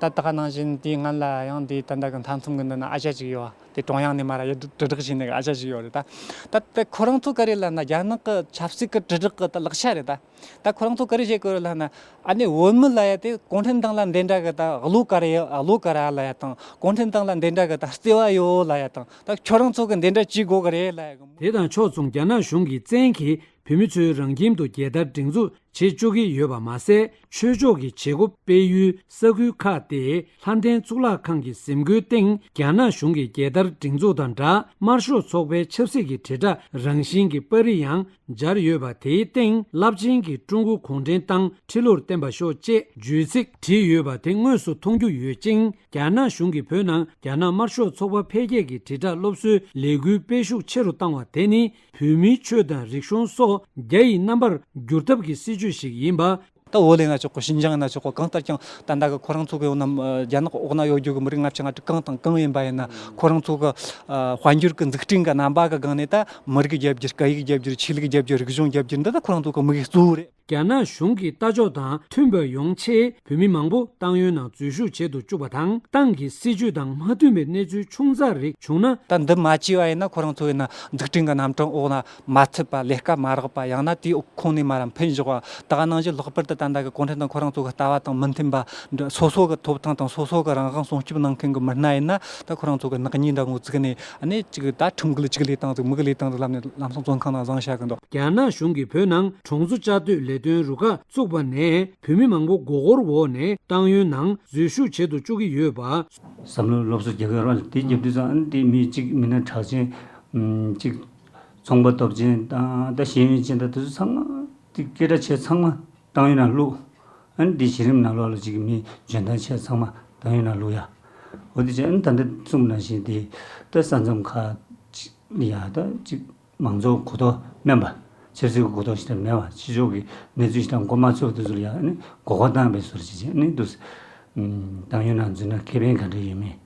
ད་ལྟ་ག་ནང་བཞིན་དེའི་སྔོན་ལ་ཡང་དེའི་ད་ལྟ་གི་མཐའ་མཚམས་ཀྱི་འདི་ན་ཨ་ཅག་ཅིག་ཡོད། དེ་ཀྲུང་དབྱང་ནས་མར་ཡར་དྲིལ་བསྒྲགས་བྱས་ནས་ཨ་ཅག་ཅིག་ཡོད་རེད་ད། ད་དེ་ཁོ་རང་ཚོ་ག་རེ་ལབ་ན་རྒྱ་ནག་གི་ཆབ་སྲིད་ཀྱི་དྲིལ་བསྒྲགས་ཀྱི་ད་ལག་ཆ་རེད་ད། ད་ཁོ་རང་ཚོ་ག་རེ་བྱེད་དགོས་རེད་ལབ་ན། ཨ་ནི་བོད་མི་ལབ་ཡ་དེ་གུང་ཁྲན་ཏང་ལ་འདི་འདྲ་གི་ད་བློ་དཀར་ཡ་བློ་དཀར་ཡ་ལབ་ཡ་དང་། གུང་ཁྲན་ཏང་ལ་འདི་འདྲ་གི་ད་བརྩེ་བ་ཡོད་ལབ་ཡ་དང་། ད་ཁྱོད་རང་ཚོ་གི་འདི་འདྲ་བྱེད་དགོས་གི་རེད་ལབ་ཡ་གི། དེ་དང་ཕྱོགས་མཚུངས་རྒྱ་ནག་གཞུང་གི་བཙན་གྱིས་བོད་མི་ཚོའི་རང་ཁྱིམ་དུ་རྒྱལ་དར་སྒྲེང་འཛུགས་བྱེད་བཅུག་གི་ཡོད་པ་མ་ཟད། ཆོས་ཕྱོགས་ཀྱི་བྱེད་སྒོ་སྤེལ་ཡུལ་ས་ཁུལ་ཁག་སྟེ། ལྷ་ལྡན་གཙུག་ལག་ཁང་གི་གཟིམ་སྒོའི་སྟེང་རྒྱ་ནག་གཞུང་གི་རྒྱལ་དར་སྒྲེང་འཛུགས་དང་སྦྲགས། དམར་ཤོག་ཚོགས་པའི་ཆབ་སྲིད་ཀྱི་དྲིལ་བསྒྲགས་རང་བཞིན་གྱི་པར་རིས་ཡང་སྦྱར་ཡོད་པ། དེའི་སྟེང་རླབས་ཆེན་གྱི་ཀྲུང་གོ་གུང་ཁྲན་ཏང་ཁྲི་ལོར་བརྟན་པར་ཤོག་ཅེས་བརྗོད་ཚིག་བྲིས་ཡོད་པ་དེ་དངོས་སུ་མཐོང་རྒྱུ་ཡོད་ཅིང་། རྒྱ་ནག་གཞུང་གིས་བོད་ནང་རྒྱ་ནག་དམར་ཤོག་ཚོགས་པ་འཕེལ་རྒྱས་ཀྱི་དྲིལ་བསྒྲགས་སློབ་གསོའི་ལས་འགུལ་སྤེལ་ཤུགས་ཆེ་རུ་བཏང་བ་དེ་ནི། བོད་མིའི་ཆོས་དང་རིག་གཞུང་སོགས་རྒྱ་ཡི་རྣམ་པར་བསྒྱུར་ཐབས་ཀྱི་སྲིད་བྱུས་ཤིག་ཡིན་པ། ད་བོད་ལ་ཡིན་ན་ཆོག་གོ། ཤིན་ཅང་ཡིན་ན་ཆོག་གོ། གང་ལྟར་ཀྱང་ད་ལྟ་གི་ཁོ་རང་ཚོ་གི་འོག་ན་རྒྱ་ནག་འོག་ན་ཡོད་རྒྱུ་གི་མི་རིགས་ལྔ་བཅུ་ང་དྲུག་གང་དང་གང་ཡིན་པ་ཡིན་ན། ཁོ་རང་ཚོ་གི་དཔལ་འབྱོར་གི་འཛུགས་སྐྲུན་གི་རྣམ་པ་གི་སྒང་ནས་ད་མི་རིགས་རྒྱ་བསྒྱུར། སྐད་ཡིག་རྒྱ་བསྒྱུར། ཆོས་ལུགས་རྒྱ་བསྒྱུར། རིག་གཞུང་རྒྱ་བསྒྱུར། འདི་ད་ཁོ་རང་ཚོ་གི་དམིགས་ཡུལ་གཙོ་བོ་རེད། རྒྱ་ནག་གཞུང་གི་ལྟ་ཕྱོགས་དང་མཐུན་པ་ཡོང་ཆེད་བོད་མི་མང་པོ་ཏང་ཡོན་ནང་འཛུལ་ཞུགས་བྱེད་དུ་བཅུག་པ་དང་། ཏང་གི་སྲིད་བྱུས་དང་མ་མཐུན་པའི་གནས་ཚུལ་ཆུང་ཙག་རིགས་བྱུང་ན། ད་འདི་མ་བྱས་པ་ཡིན་ན་ཁོ་རང་ཚོ་ཡིན་ན་འཛུགས་སྐྲུན་གྱི་རྣམ་གྲངས་འོག་ན་མ་ཚུད་པ། ལས་ཀ་མ་རག་པ། ཡང་ན་དེའི་འོག་ཁོངས་ནས་མར་འཕེན་བཞག་པ། ད་ག་ནང་བཞིན་ལྷག་པར་དུ་ད་ལྟ་གི་གུང་ཁྲན་ཏང་ཁོ་རང་ཚོ་གི་ལྟ་བ་དང་མི་མཐུན་པ། སོ་སོ་གི་ཐོབ་ཐང་དང་སོ་སོ་གི་རང་དབང་སྲུང་སྐྱོབ་གནང་མཁན་གྱི་མི་སྣ་ཡིན་ན། ད་ཁོ་རང་ཚོ་གི་ནག་ཉེས་འདྲ་ངོ་བཙུགས་ནས། ཨ་ནི་གཅིག་ད་ཁྲིམས་འགལ་གཅིག་ལས་སྟངས་ཟིག་མི་གི་ལས་སྟངས་ཟིག་ལབ་ནས་ལམ་སང་བཙོན་ཁང་ནང་བཟུང་བཞག་གི་འདུག་རྒྱ་ནག་གཞུང་གིས་བོད་ནང་གྲོང་ཚོ་བཅའ་སྡོད་ལས་དོན་རུ་ཁག་བཙུགས་པ་ནས། བོད་མི་མང་པོ་མགོ་སྐོར་འོག་ནས་ཏང་ཡོན་ནང་འཛུལ་ཞུགས་བྱེད་དུ་བཅུག་གི་ཡོད་པ། བསམ་བློ་སློབ་གསོ་རྒྱག་གི་ཡོད་རེད་པ། དེ་རྒྱབ་དུས་ཙང་ཨ་ནི་དེ་མི་གཅིག་མིན་ན་གྲགས་ཅན། ཨམ། གཅིག་ཚོང་པ་སྟོབས་ཆེན་དང་ད་ཤེས་ཡོན་ཅན་དང་དེ་ཚོ་ཚང་མ་དེ་སྐད་གྲགས་ཆེ་ཚང་མ་ཏང་ཡོན་ནང་བླུགས། ཨ་ནི་དེ་གཞི་རིམ་ནང་ལོགས་ལ་གཅིག་མི་འཇོན་ཐང་ཆེ་ཚང་མ་ཏང་ཡོན་ནང་བླུགས་ཡ། འོ་དེ་བྱས་ཨ་ནི་ད་ལྟ་གསུངས་པ་ནང་བཞིན་དེ་ད་ས་མཚམས་ཁག་ཅིག་ལ་ཡ་ད་གཅིག་མང་གཙོ་གོ་རྟོགས་དམན་པ། ཆབ་སྲིད་ཀྱི་གོ་རྟོགས་ཞེ་དྲག་མེད་པ། ཕྱི་ཕྱོགས་ཀྱི་གནས་ཚུལ་ཞེ་དྲག་མགོ་མ་ཚོས་པ་དེ་ཚོ་ལ་ཡང་ཨ་ནི་མགོ་སྐོར་བཏང་བའི་བཟོ་འདྲ་ཅིག་བྱས། ཨ་ནི་འདུག་སེ་ཏང་ཡོན་ནང་འཛུལ་ན་ཁེ་ཕན་ག་འདྲ་ཡོད་མེད།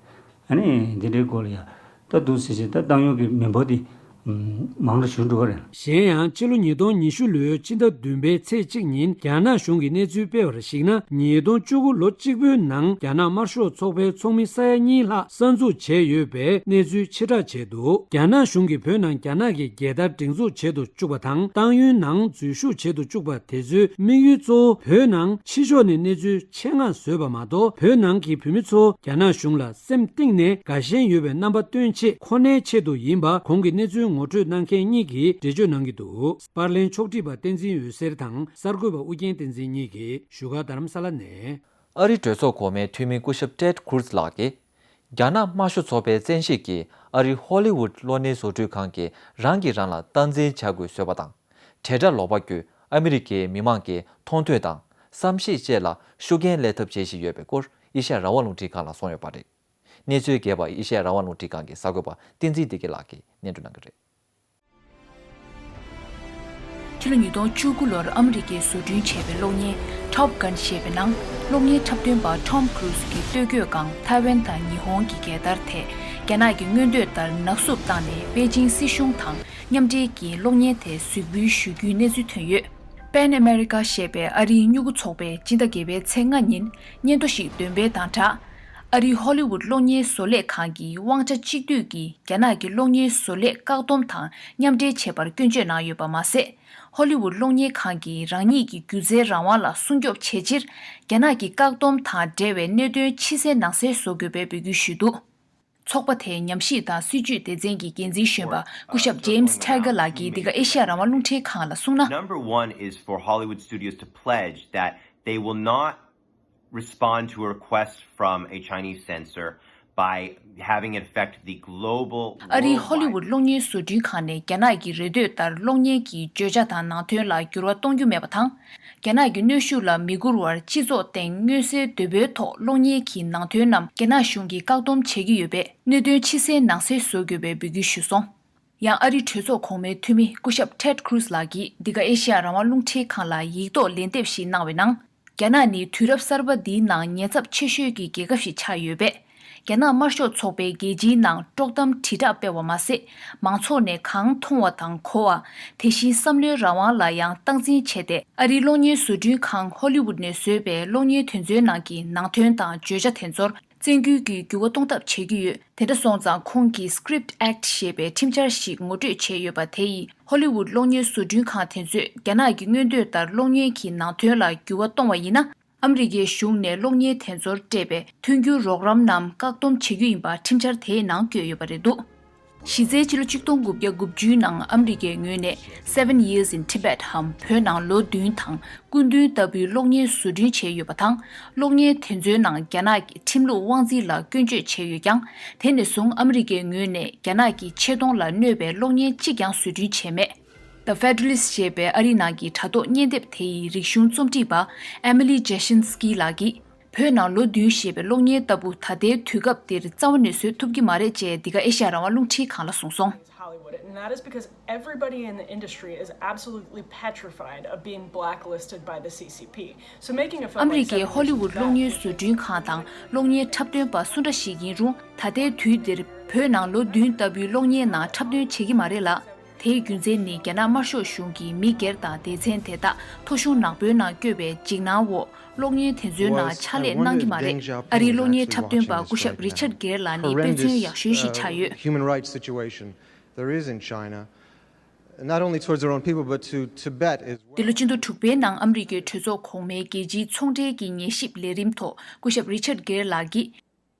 ཨ་ནི་འདི་འདྲའི་སྐོར་ལ་ཡང་ད་འདུག་སེ་བྱས་ད་ཏང་ཡོན་གྱི་མི་འབོར་དེ་མང་རུ་ཞུ་འགྲོ་གི་རེད། གཞན་ཡང་ཕྱི་ལོ་ཉིས་སྟོང་ཉི་ཤུ་ལོའི་ཕྱི་ཟླ་བདུན་པའི་ཚེས་གཅིག་ཉིན་རྒྱ་ནག་གཞུང་གིས་གནས་ཚུལ་སྤེལ་བར་གཞིགས་ན། ཉིས་སྟོང་བཅུ་དགུ་ལོ་གཅིག་པོའི་ནང་རྒྱ་ནག་དམར་ཤོག་ཚོགས་པའི་ཚོགས་མི་ས་ཡ་གཉིས་ལྷག་གསར་འཛུགས་བྱས་ཡོད་པའི་གནས་ཚུལ་ཕྱིར་བསྒྲགས་བྱས་འདུག་རྒྱ་ནག་གཞུང་གིས་བོད་ནང་རྒྱ་ནག་གི་རྒྱལ་དར་སྒྲེང་འཛུགས་བྱེད་དུ་བཅུག་པ་དང་། ཏང་ཡོན་ནང་འཛུལ་ཞུགས་བྱེད་དུ་བཅུག་པ་དེ་ཚོའི་དམིགས་ཡུལ་གཙོ་བོ། བོད་ནང་ཕྱི་ཕྱོགས་ནས་གནས་ཚུལ་ཆེད་མངགས་བཟོས་པ་མ་གཏོགས། བོད་ནང་གི་བོད་མི་ཚོ་རྒྱ་ནག་གཞུང་ལ་སེམས་གཏིང་ནས་དགའ་ཞེན་ཡོད་པའི་རྣམ་པ་སྟོན་ཆེད་ཁོ་ནའི་ཆེད་དུ་ཡིན་པ། གོང་གི་གནས་ཚུལ་ངོ་སྤྲོད་གནང་མཁན་གཉིས་ཀྱིས་འགྲེལ་བརྗོད་གནང་གི་འདུག་པར་ལེན་ཕྱོགས་སྒྲིག་པ་བསྟན་འཛིན་འོད་ཟེར་དང་གསར་འགོད་པ་ཨུ་རྒྱན་བསྟན་འཛིན་གཉིས་ཀྱིས་བཞུགས་སྒར་རྡ་རམ་ས་ལ་ནས། ཨ་རིའི་གྲོས་ཚོགས་གོང་མའི་འཐུས་མི་སྐུ་ཞབས་ཊེཌ་ཁུར་ཛི་ལགས་ཀྱིས། རྒྱ་ནག་དམར་ཤོག་ཚོགས་པའི་བཙན་ཤེད་ཀྱིས་ཨ་རིའི་ཧོ་ལི་ཝུད་གློག་བརྙན་བཟོ་སྐྲུན་ཁང་གིས་རང་གིས་རང་ལ་སྟངས་འཛིན་བྱ་དགོས་བཟོས་པ་དང་། དྲིལ་བསྒྲགས་ལོག་པ་བརྒྱུད་ཨ་མི་རི་ཀའི་མི་མང་གི་མཐོང་ཐོས་དང་བསམ་ཤེས་བཅས་ལ་ཤུགས་རྐྱེན་སླེབས་ཐབས་བྱེད་བཞིན་ཡོད་པའི་སྐོར་ཨེ་ཤ་ཡ་རང་དབང་རླུང་འཕྲིན་ཁང་ལ་གསུངས་ཡོད་པ་རེད། གནས་ཚུལ་རྒྱས་པ་ཨེ་ཤ་ཡ་རང་དབང་རླུང་འཕྲིན་ཁང་གི་གསར་འགོད་པ་བསྟན་འཛིན་བདེ་སྐྱིད་ལགས་ཀྱིས་སྙན་སྒྲོན་གནང་གི་རེད། ཕྱི་ལོ་ཉིས་སྟོང་བཅུ་དགུ་ལོར་ཨ་མི་རི་ཀས་བཟོ་སྐྲུན་བྱས་པའི་གློག་བརྙན་Top Gun ཞེས་པའི་ནང་གློག་བརྙན་འཁྲབ་སྟོན་པ་Tom Cruise གྱི་སྟོད་གོས་སྒང་ཐའེ་ཝན་དང་ཉི་ཧོང་གི་རྒྱལ་དར་དེ་རྒྱ་ནག་གི་མངོན་འདོད་ལྟར་ནག་བསུབ་བཏང་ནས་པེ་ཅིང་སྲིད་གཞུང་དང་མཉམ་འབྲེལ་གྱིས་གློག་བརྙན་དེ་གཟིགས་འབུལ་ཞུ་རྒྱུའི་གནས་ཚུལ་ཐོན་ཡོད། Pan America ཞེས་པའི་ཨ་རིའི་སྨྱུ་གུ་ཚོགས་པས་སྤྱི་ཟླ་བརྒྱད་པའི་ཚེས་ལྔ་ཉིན་སྙན་ཐོ་ཞིག་འདོན་སྤེལ་དང་སྦྲགས། ཨ་རིའི་ཧོ་ལི་ཝུད་གློག་བརྙན་བཟོ་ལས་ཁང་གིས་དབང་ཆ་གཅིག་སྡུད་ཀྱིས་རྒྱ་ནག་གི་གློག་བརྙན་བཟོ་ལས་བཀག་སྡོམ་དང་མཉམ་འབྲེལ་བྱེད་པར་སྐྱོན་བརྗོད་གནང་ཡོད་པ་མ་ཟད། ཧོ་ལི་ཝུད་གློག་བརྙན་ཁང་གིས་རང་ཉིད་ཀྱི་སྒྱུ་རྩལ་རང་དབང་ལ་སྲུང་སྐྱོབ་བྱེད་ཕྱིར། རྒྱ་ནག་གི་བཀག་སྡོམ་དང་འབྲེལ་བའི་གནད་དོན་ཕྱི་གསལ་ནང་གསལ་བཟོ་དགོས་པའི་འབོད་སྐུལ་ཞུས་འདུག་ཚོགས་པ་དེའི་ཉམས་ཞིབ་དང་སྲིད་ཇུས་སྡེ་ཚན་གྱི་འགན་འཛིན་གཞོན་པ་སྐུ་ཞབས་James Taggart ལགས་ཀྱིས་འདི་ག་ཨེ་ཤ་ཡ་རང་དབང་རླུང་འཕྲིན་ཁང་ལ་གསུངས་ན། Number one is for Hollywood studios to pledge that they will not respond to a request from a Chinese censor by having it affect the global ཨ་རིའི་ཧོ་ལི་ཝུད་worldwide གློག་བརྙན་བཟོ་སྐྲུན་ཁང་ནས་རྒྱ་ནག་གི་རེ་འདོད་ལྟར་གློག་བརྙན་གྱི་བརྗོད་བྱ་དང་ནང་དོན་ལ་འགྱུར་བ་གཏོང་རྒྱུ་མེད་པ་དང་། རྒྱ་ནག་གི་གནོན་ཤུགས་ལ་མི་བསྒུར་བར་སྤྱི་ཚོགས་སྟེང་མངོན་གསལ་དོད་པོའི་ཐོག་གློག་བརྙན་གྱི་ནང་དོན་རྣམས་རྒྱ་ནག་གཞུང་གིས་བཀག་སྡོམ་བྱེད་ཀྱི་ཡོད་པས་གནད་དོན་ཕྱི་གསལ་ནང་གསལ་བཟོ་དགོས་པའི་འབོད་སྐུལ་ཞུས་སོང་། ཡང་ཨ་རིའི་གྲོས་ཚོགས་གོང་མའི་འཐུས་མི་སྐུ་ཞབས་Ted Cruz ལགས་ཀྱིས་འདི་ག་ཨེ་ཤ་ཡ་རང་དབང་རླུང་འཕྲིན་ཁང་ལ་ཡིག་ཐོག་ལན་འདེབས་ཤིག་གནང་བའི་ནང་། རྒྱ་ནག་ནི་དུས་རབས་གསར་པ་འདིའི་ནང་ཉེན་ཚབས་ཆེ་ཤོས་ཀྱི་རྒྱལ་ཁབ་ཞིག་ཆགས་ཡོད་པས། རྒྱ་ནག་དམར་ཤོག་ཚོགས་པས་རྒྱལ་སྤྱིའི་ནང་དཀྲོག་གཏམ་དྲིལ་བསྒྲགས་སྤེལ་བ་མ་ཟད། མང་ཚོགས་ནས་གང་མཐོང་བ་དང་གོ་བ། དེ་བཞིན་བསམ་བློའི་རང་དབང་ལ་ཡང་སྟངས་འཛིན་བྱས་ཏེ། ཨ་རིའི་གློག་བརྙན་བཟོ་སྐྲུན་ཁང་ཧོ་ལི་ཝུད་ནས་བཟོས་པའི་གློག་བརྙན་དེ་ཚོའི་ནང་གི་ནང་དོན་དང་བརྗོད་བྱ་དེ་ཚོར། བཙན་སྐུལ་གྱིས་འགྱུར་བ་གཏོང་ཐབས་བྱེད་ཀྱི་ཡོད། དེ་འདྲ་སོང་ཙང་ཁོང་གིས་Script Act ཞེས་པའི་ཁྲིམས་འཆར་ཞིག་ངོ་སྤྲོད་བྱས་ཡོད་པ་དེ་ཡིས་ཧོ་ལི་ཝུད་གློག་བརྙན་བཟོ་སྐྲུན་ཁང་དེ་ཚོས་རྒྱ་ནག་གི་མངོན་འདོད་ལྟར་གློག་བརྙན་གྱི་ནང་དོན་ལ་འགྱུར་བ་གཏོང་བ་ཡིན་ན། ཨ་མི་རི་ཀའི་གཞུང་ནས་གློག་བརྙན་དེ་ཚོར་སྤྲད་པའི་མཐུན་འགྱུར་རོགས་རམ་རྣམས་བཀག་སྡོམ་བྱེད་རྒྱུ་ཡིན་པ་ཁྲིམས་འཆར་དེའི་ནང་བཀོད་ཡོད་པ་རེད་འདུག་གཞི་རྩའི་ཕྱི་ལོ་ཆིག་སྟོང་དགུ་བརྒྱ་དགུ་བཅུའི་ནང་ཨ་མི་རི་ཀའི་ངོས་ནས་Seven Years in Tibet འམ་བོད་ནང་ལོ་བདུན་དང་སྐུ་མདུན་ལྟ་བུའི་གློག་བརྙན་བཟོ་སྐྲུན་བྱས་ཡོད་པ་དང་། གློག་བརྙན་དེ་ཚོའི་ནང་རྒྱ་ནག་གི་ཁྲིམས་ལུགས་དབང་འཛིན་ལ་སྐྱོན་བརྗོད་བྱས་ཡོད་ཀྱང་། དེ་ནས་བཟུང་ཨ་མི་རི་ཀའི་ངོས་ནས་རྒྱ་ནག་གི་ཆེ་མཐོང་ལ་གནོད་པའི་གློག་བརྙན་གཅིག་ཀྱང་བཟོ་སྐྲུན་བྱས་མེད། The Federalist ཞེས་པའི་ཨ་རིའི་ནང་གི་དྲ་ཐོག་བརྙན་དེབ་དེ་ཡི་རིག་གཞུང་རྩོམ་སྒྲིག་པ་Emily Jashinsky ལགས་ཀྱིས། བོད་ནང་ལོ་བདུན་ཞེས་པའི་གློག་བརྙན་ལྟ་བུ་ད་ལྟའི་དུས་སྐབས་འདིར་རྩ་བ་ནས་བཟོ་ཐུབ་ཀྱི་མ་རེད་ཅེས་འདི་ག་ཨེ་ཤ་ཡ་རང་དབང་རླུང་འཕྲིན་ཁང་ལ་གསུངས་སོང་། Hollywood, and that is because everybody in the industry is absolutely petrified of being blacklisted by the C C P. So making a film ཨ་མི་རི་ཀའི་ཧོ་ལི་ཝུད་གློག་བརྙན་བཟོ་སྐྲུན་ཁང་དང་གློག་བརྙན་འཁྲབ་སྟོན་པ་སུ་འདྲ་ཞིག་ཡིན་རུང་། ད་ལྟའི་དུས་འདིར་བོད་ནང་ལོ་བདུན་ལྟ་བུའི་གློག་བརྙན་ནང་འཁྲབ་སྟོན་བྱེད་ཀྱི་མ་རེད་ལ། དེའི་རྒྱུ་མཚན་ནི་རྒྱ་ནག་དམར་ཤོག་གཞུང་གིས་མི་སྒེར་དང་སྡེ་ཚན་དེ་དག་ཐོ་གཞུང་ནག་པོའི་ནང་བསྐྱོད་པའི་འཇིགས་སྣང་འོག་གློག་བརྙན་དེ་ཚོའི་ནང་ཕྱག་ལས་གནང་གི་མ་རེད། ཨ་རིའི་གློག་བརྙན་འཁྲབ་སྟོན་པ་སྐུ་ཞབས་Richard Gere ལགས་ནི་དཔེ་མཚོན་ཡག་ཤོས་ཤིག་ཆགས་ཡོད། Human rights situation there is in China, not only towards their own people, but to Tibet as well. འདི་ལོ་ཕྱི་ཟླ་དྲུག་པའི་ནང་ཨ་མི་རི་ཀའི་གྲོས་ཚོགས་གོང་མའི་རྒྱལ་སྤྱིའི་ཚོང་འབྲེལ་གྱི་ཉན་ཞིབ་ལས་རིམ་ཐོག་སྐུ་ཞབས་Richard Gere ལགས་ཀྱིས།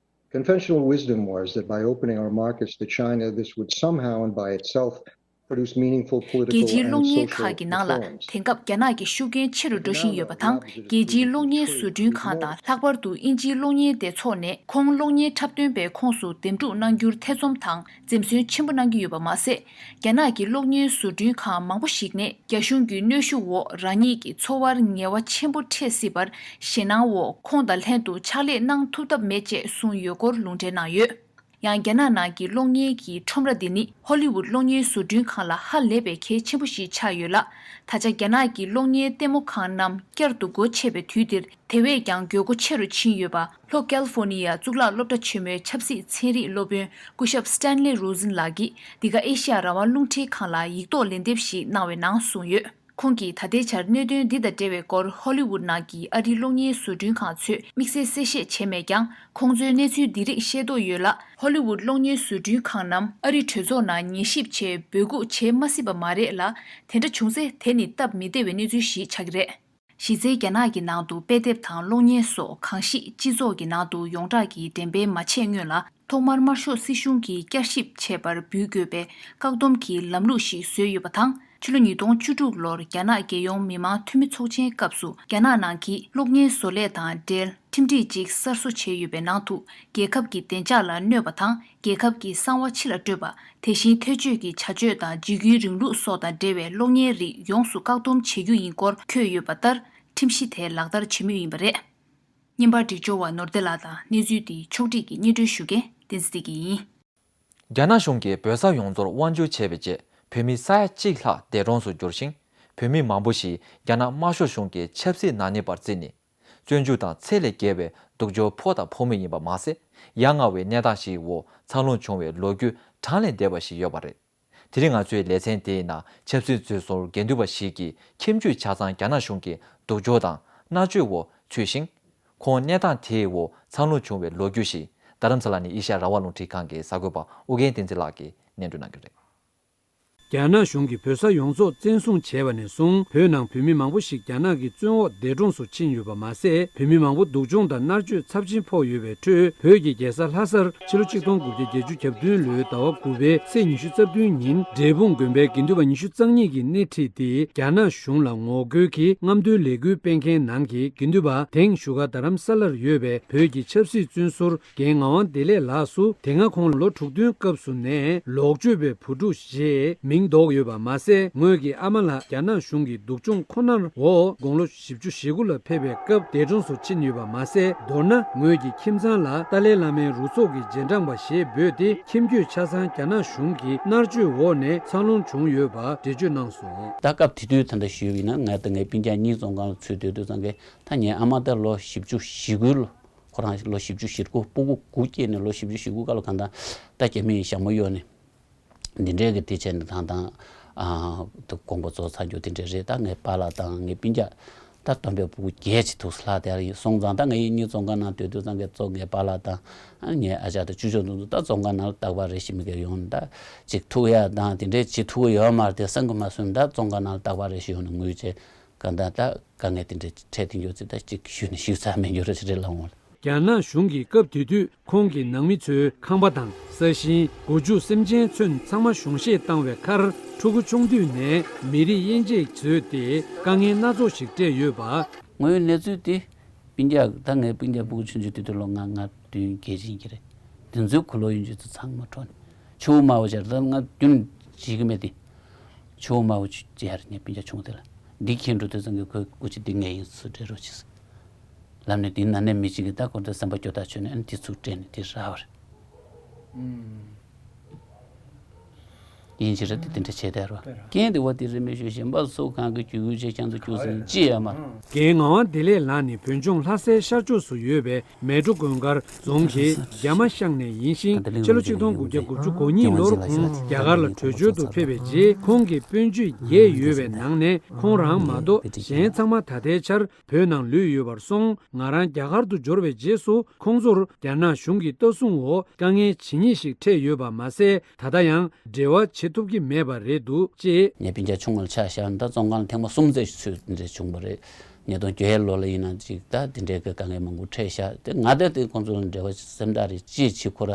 Conventional wisdom was that by opening our markets to China, this would somehow and by itself produce meaningful political and social reforms. རྒྱལ་སྤྱིའི་གློག་བརྙན་ཁག་གི་ནང་ལ་དེང་སྐབས་རྒྱ་ནག་གི་ཤུགས་རྐྱེན་ཆེ་རུ་འགྲོ་བཞིན་ཡོད་པ་དང་། རྒྱལ་སྤྱིའི་གློག་བརྙན་བཟོ་སྐྲུན་ཁང་དང་། ལྷག་པར་དུ་དབྱིན་ཇིའི་གློག་བརྙན་སྡེ་ཚོགས་ནས་ཁོང་གློག་བརྙན་འཁྲབ་སྟོན་པའི་ཁོངས་སུ་འདེམས་སྒྲུག་གནང་རྒྱུར་ཐེ་ཚོམ་དང་འཛེམ་ཟོན་ཆེན་པོ་གནང་གི་ཡོད་པ་མ་ཟད། རྒྱ་ནག་གི་གློག་བརྙན་བཟོ་སྐྲུན་ཁང་མང་པོ་ཞིག་ནས་རྒྱ་གཞུང་གི་གནོན་ཤུགས་འོག་རང་ཉིད་ཀྱི་འཚོ་བར་ངལ་བ་ཆེན་པོ་འཕྲད་སྲིད་པར་ཞེད་སྣང་འོག་ཁོང་དང་ལྷན་དུ་ཕྱག་ལས་གནང་ཐུབ་ཐབས་མེད་ཅེས་གསུངས་ཡོད་སྐོར་ལུང་འདྲེན་གནང་ཡོད། ཡང་རྒྱ་ནག་ནང་གི་གློག་བརྙན་གྱི་ཁྲོམ་ར་འདི་ནི་ཧོ་ལི་ཝུད་གློག་བརྙན་བཟོ་སྐྲུན་ཁང་ལ་ཧ་ལས་པའི་གལ་ཆེན་པོ་ཞིག་ཆགས་ཡོད་ལ། ད་ཆ་རྒྱ་ནག་གི་གློག་བརྙན་ལྟད་མོ་ཁང་རྣམས་བསྐྱར་དུ་སྒོ་ཕྱེ་བའི་དུས་འདིར། དེ་བས་ཀྱང་དགོས་མཁོ་ཆེ་རུ་ཕྱིན་ཡོད་པ། ལྷོ་ཀལ་ཧྥོ་ནི་ཡ་གཙུག་ལག་སློབ་གྲྭ་ཆེན་མོའི་ཆབ་སྲིད་ཚན་རིག་སློབ་དཔོན་སྐུ་ཞབས་Stanley Rosen ལགས་ཀྱིས་འདི་ག་ཨེ་ཤ་ཡ་རང་དབང་རླུང་འཕྲིན་ཁང་ལ་ཡིག་ཐོག་ལན་འདེབས་ཤིག་གནང་བའི་ནང་གསུངས་ཡོད། ཁོང་གིས་ད་ལྟའི་ཆར་གནད་དོན་འདི་དང་འབྲེལ་བའི་སྐོར་ཧོ་ལི་ཝུད་ནང་གི་ཨ་རིའི་གློག་བརྙན་བཟོ་སྐྲུན་ཁང་ཚོས་དམིགས་བསལ་གསལ་བཤད་བྱས་མེད་ཀྱང་། ཁོང་ཚོས་གནས་ཚུལ་འདི་རིགས་ཤེས་རྟོགས་ཡོད་ལ། ཧོ་ལི་ཝུད་གློག་བརྙན་བཟོ་སྐྲུན་ཁང་རྣམས་ཨ་རིའི་གྲོས་ཚོགས་ནང་ཉན་ཞིབ་ཆེད་འབོད་འགུག་བྱེད་མ་སྲིད་པ་མ་རེད་ལ། དེ་འདྲ་བྱུང་ཚེ་དེ་ནི་སྟབས་མི་བདེ་བའི་གནས་ཚུལ་ཞིག་ཆགས་ཀྱི་རེད། གཞི་རྩའི་རྒྱ་ནག་གི་ནང་དུ་དཔེ་དེབ་དང་གློག་བརྙན་སོགས་གང་ཞིག་སྤྱི་ཚོགས་ཀྱི་ནང་དུ་ཡོངས་གྲགས་ཀྱི་འགྲེམས་སྤེལ་མ་བྱས་སྔོན་ལ། ཐོག་མར་དམར་ཤོག་སྲིད་གཞུང་གིས་བསྐྱར་ཞིབ་བྱེད་པར་འབུལ་དགོས་པའི་བཀག་སྡོམ་གྱི་ལམ་ལུགས་ཤིག་བཟོས་ཡོད་པ་དང་། ཕྱི་ལོ་ཉིས་སྟོང་བཅུ་དྲུག་ལོར་རྒྱ་ནག་རྒྱལ་ཡོངས་མི་དམངས་འཐུས་མི་ཚོགས་ཆེན་སྐབས་སུ། རྒྱ་ནག་ནང་གི་གློག་བརྙན་བཟོ་ལས་དང་འབྲེལ་ཁྲིམས་སྒྲིག་ཅིག་གསར་བཟོ་བྱས་ཡོད་པའི་ནང་དུ། རྒྱལ་ཁབ་ཀྱི་བདེ་འཇགས་ལ་གནོད་པ་དང་། རྒྱལ་ཁབ་ཀྱི་གསང་བ་ཕྱི་ལ་སྤྲོད་པ། དེ་བཞིན་ཐེ་བྱུས་ཀྱི་བྱ་སྤྱོད་དང་འཇིགས་སྐུལ་རིང་ལུགས་སོགས་དང་འབྲེལ་བའི་གློག་བརྙན་རིགས་ཡོངས་སུ་བཀག་སྡོམ་བྱེད་རྒྱུ་ཡིན་སྐོར་འཁོད་ཡོད་པ་ལྟར། ཁྲིམས་གཞི་དེ་ལག་བསྟར་བྱེད་མུས་ཡིན་པ་རེད། བརྙན་པར་སྒྲིག་སྦྱོར་བ་ནོར་བདེ་ལགས་དང་། གནས་ཚུལ་འདི་ཕྱོགས་སྒྲིག་གིས་སྙན་སྒྲོན་ཞུ་མཁན་བསྟན་འཛིན་བདེ་སྐྱིད་ཡིན། རྒྱ་ནག་གཞུང་གིས་བོད་ས་ཡོངས་རྫོགས་དབང་བསྒྱུར་བྱས་པའི་རྗེས། བོད་མི་ས་ཡ་གཅིག་ལྷག་འདས་གྲོངས་སུ་གྱུར་ཞིང་། བོད་མི་མང་པོ་ཞིག་རྒྱ་ནག་དམར་ཤོག་གཞུང་གི་ཆབ་སྲིད་ནག་ཉེས་པར་བརྩིས་ནས། བཙོན་འཇུག་དང་ཚད་ལས་བརྒལ་བའི་སྡུག་སྦྱོང་ཕོག་དང་ཕོག་མུས་ཡིན་པ་མ་ཟད། ཡ་ང་བའི་གནས་སྟངས་ཤིག་འོག་འཚར་ལོངས་བྱུང་བའི་ལོ་རྒྱུས་གྲངས་ལས་འདས་པ་ཞིག་ཡོད་པ་རེད། དེ་རིང་ང་ཚོའི་ལེ་ཚན་དེའི་ནང་ཆབ་སྲིད་བཙོན་ཟུར་དགེ་འདུན་པ་ཞིག་གི་ཁྱིམ་རྒྱུད་ཆ་ཚང་རྒྱ་ནག་གཞུང་གི་སྡུག་སྦྱོང་དང་མནར་གཅོད་འོག་ཚུད་ཤིང་། ཁོང་གནས་སྟངས་དེའི་འོག་འཚར་ལོངས་བྱུང་བའི་ལོ་རྒྱུས་ཤིག་རྡ་རམ་ས་ལ་ནས་ཨེ་ཤ་ཡ་རང་དབང་རླུང་འཕྲིན་ཁང་གི་གསར་འགོད་པ་ཨུ་རྒྱན་བསྟན་འཛིན་ལགས་ཀྱིས་སྙན་སྒྲོན་གནང་གི་རེད། རྒྱ་ནག་གཞུང་གིས་བོད་ས་ཡོངས་རྫོགས་བཙན་བཟུང་བྱས་པ་ནས་བཟུང་། བོད་ནང་བོད་མི་མང་པོ་ཞིག་རྒྱ་ནག་གི་བཙོན་འོག་འདས་གྲོངས་སུ་ཕྱིན་ཡོད་པ་མ་ཟད། བོད་མི་མང་པོ་སྡུག་སྦྱོང་དང་མནར་གཅོད་ཚབས་ཆེན་ཕོག་ཡོད་པའི་ཁྲོད། བོད་ཀྱི་རྒྱལ་ས་ལྷ་སར་ཕྱི་ལོ་ཆིག་སྟོང་དགུ་བརྒྱ་བརྒྱད་ཅུ་གྱ་བདུན་ལོའི་ཟླ་བ་དགུ་པའི་ཚེས་ཉི་ཤུ་རྩ་བདུན་ཉིན། འབྲས་སྤུངས་དགོན་པའི་དགེ་འདུན་པ་ཉི་ཤུ་རྩ་གཉིས་ཀྱིས་སྣེ་ཁྲིད་དེ། རྒྱ་ནག་གཞུང་ལ་ངོ་རྒོལ་གྱིས་རྔམ་སྟོན་ལས་འགུལ་སྤེལ་མཁན་ནང་གི་དགེ་འདུན་པ། དེང་བཞུགས་སྒར་རྡ་རམ་ས་ལར་ཡོད་པའི་བོད་ཀྱི་ཆབ་སྲིད་བཙོན་ཟུར་རྒན་ངག་དབང་བདེ་ལེགས་ལགས་སུ། དེ་སྔ་ཁོང་ལོ་དྲུག་བདུན་སྐབས་སུ་ནས་ལོག་སྤྱོད་པའི་བུ་ཕྲུག་ཞེས་མིང་འདོགས་ཡོད་པ་མ་ཟད། ངོས་ཀྱི་ཨ་མ་ལགས་རྒྱ་ནག་གཞུང་གི་སྡུག་སྦྱོང་ཁོ་ནར་འོག་དགུང་ལོ་བཞི་བཅུ་ཞེ་དགུ་ལ་ཕེབས་པའི་སྐབས་འདས་གྲོངས་སུ་ཕྱིན་ཡོད་པ་མ་ཟད། མདོར་ན་ངོས་ཀྱི་ཁྱིམ་ཚང་ལ་ཏཱ་ལའི་བླ་མའི་རུ་ཚོགས་ཀྱི་རྗེས་འབྲང་པ་ཞེས་འབོད་དེ། ཁྱིམ་རྒྱུད་ཆ་ཚང་རྒྱ་ནག་གཞུང་གི་མནར་གཅོད་འོག་ནས་འཚར་ལོངས་བྱུང་ཡོད་པ་འགྲེལ་བརྗོད་གནང་སོང་། ད་སྐབས་དེ་དུས་ད་ལྟ་ཞུས་པ་ཡིན་ན། ང་དང་ངའི་སྤུན་ཀྱག་གཉིས་བཙོན་ཁང་ལ་ཚུད་སྡོད་དུས་ཙང་གི། ད་ངའི་ཨ་མ་ད་ལོ་བཞི་བཅུ་ཞེ་དགུ་ལོ། ཁོ་རང་ལོ་བཞི་བཅུ་ཞེ་དགུ། སྤུ་གུ་དགུ་སྐྱེས་ནས་ལོ་བཞི་བཅུ་ཞེ་དགུ་སྐབས་ལ། གང་ལྟར་ད་རྒྱ་མིས་ཞྭ་མོ་གཡོགས་ནས་འདི་འདྲའི་གི་དེ་བྱས་ནས། ད་ད་ཨ་དགོངས་པ་རྫོགས་ཚར་རྒྱུ་དེ་འདྲ་རེད། ད་ངའི་པཱ་ལགས་དང་ངའི་སྤུན་ཀྱག་ད་སྟོན་པའི་སྤུ་གུ་བརྒྱད་ཅིག་འདུག་ལྷག་དེ་ཡིན་སོང་ཙང་། ད་ངའི་གཉིས་བཙོན་ཁང་ནང་སྡོད་དུས་ཙང་གི་གཙོ་ངའི་པཱ་ལགས་དང་ཨ་ངའི་ཨ་ཅག་དང་ཅོ་ཅོ་དུང་དུང་ད་བཙོན་ཁང་ནང་ལ་རྟག་པར་རེ་ཞིག་མི་དགེ་ཡོང་ནས། ད་ཅིག་ཐུག་ཡ་དང་དེ་འདྲའི་ཅིག་ཐུག་གི་ཡོད་མ་རེད་དེ་བསམ་གི་མ་སོང་། ད་བཙོན་ཁང་ནང་ལ་རྟག་པར་རེ་ཞིག་ཡོང་ནས་ངུས་བྱས། གང་ལྟར་ད་དཀའ་ངལ་དེ་འདྲ་འཕྲད་དེ་ཡོད་ཚེ། ད་ཅིག་ཞུས་ནས་ཞུས་ཚར་མེད་རྒྱུ་རེད་ལབ་འོང་། རྒྱ་ནག་གཞུང་གིས་སྐབས་དེ་དུས་ཁོང་གི་ནང་མི་ཚོའི་ཁང་པ་དང་ས་ཞིང་། སྒོ་ཕྱུགས་སེམས་ཅན་ཚུན་ཚང་མ་གཞུང་བཞེས་བཏང་བའི་ཁར། ཕྲུ་གུ་ཆུང་དུས་ནས་མི་རིགས་དབྱེ་འབྱེད་བཟོས་ཏེ་དཀའ་ངལ་སྣ་ཚོགས་ཤིག་སྤྲད་ཡོད་པ། དངོས་ཡོད་གནས་ཚུལ་དེ། སྤུན་ཀྱག་ད་ངའི་སྤུན་ཀྱག་སྤུ་གུ་ཆུང་ཆུང་དེ་དུས་ལོ་ལྔ་ལྔ་བདུན་གྱ་གཅིག་ཡིན་གྱི་རེད། དེ་ཚོའི་འཁོར་ལོ་ཡིན་རྒྱུ་ཚོ་ཚང་མ་འཕྲོག་ནས། ཕྱུ་པ་དམར་པོ་ཅིག་ད་ང་རྒྱུན་བྱེད་ཀྱི་མེད་དེ། ཕྱུ་པ་དམར་པོ་ཅིག་ཡར་ངའི་སྤུན་ཀྱག་ཆུང་དེ་ལ། འདི་ཁྱེར་འགྲོ་དུས་ཙང་གི་ཁོས་སྐུ་མཁྱེན་འདི་ངའི་ཡིན་ཟེར་སྤྲད་རོགས་བྱེད་ཟེར། ལབ་ནས་དེའི་ནང་ནས་མི་གཅིག་གིས་ད་ཁོ་ཚོའི་སེམས་པ་སྐྱོ་ཐག་ཆོད་ནས་ཨ་ནི་དེ་ཚུར་སྤྲད་ནས་དེ་རག་པ་རེད། ཨུམ། ཡིན་གཅིག་རེད་དེ། དེ་འདྲ་བྱས་བསྡད་རོགས། རྐྱེན་དེ་བ་དེ་རེད་མི་ཞུ། གཞན་པ་སུ་གང་གིས་བརྒྱུད་སྐུལ་བྱས་ཁྱེད་ཚོ་བརྒྱུད་ཟིན་ཅི་ཡང་མ། རྒན་ངག་དབང་བདེ་ལེགས་ལགས་ནི་བོད་ལྗོངས་ལྷ་སའི་ཤར་ཕྱོགས་སུ་ཡོད་པའི་མལ་གྲོ་དགོན་དཀར་རྫོང་གི་རྒྱ་མ་ཤང་ནས་ཡིན་ཞིང་། ཕྱི་ལོ་ཆིག་སྟོང་དགུ་བརྒྱ་དགུ་བཅུ་གོ་གཉིས་ལོར་ཁོང་རྒྱ་གར་ལ་བྲོས་བྱོལ་དུ་ཕེབས་པའི་རྗེས། ཁོང་གི་སྤུན་མཆེད་བརྒྱད་ཡོད་པའི་ནང་ནས་ཁོང་རང་མ་གཏོགས་གཞན་ཚང་མ་ད་ལྟའི་ཆར་བོད་ནང་ལུས་ཡོད་པར་སོང་། ང་རང་རྒྱ་གར་དུ་འབྱོར་བའི་རྗེས་སུ། ཁོང་ཚོར་རྒྱ་ནག་གཞུང་གི་ལྟ་སྲུང་འོག་དཀའ་ངལ་ཇི་སྙེད་ཞིག་འཕྲད་ཡོད་པ་མ་ཟད། ད་ལྟ་ཡང་འབྲེལ་བ་བྱེད་ཐུབ་ཀྱི་མེད་པ་རེད་འདུག་ཅེས། ངའི་སྤུན་ཀྱག་ཆུང་ངུ་ལ་ཆ་བཞག་ན། ད་བཙོན་ཁང་ལ་ཐེངས་མ་གསུམ་ཙམ་ཞིག་ཚུད་འདྲ་བྱུང་བ་རེད། ཉིས་སྟོང་བརྒྱད་ལོ་ལ་ཡིན་ན་ཅིག་ད་དེ་འདྲའི་གི་དཀའ་ངལ་མང་པོ་འཕྲད་ཤག་དེ་ང་ད་དེ་ཁོང་ཚོ་ལ་འབྲེལ་བ་སེམས་ཐག་རེད། ཅིའི་ཕྱིར་ཁོ་ར་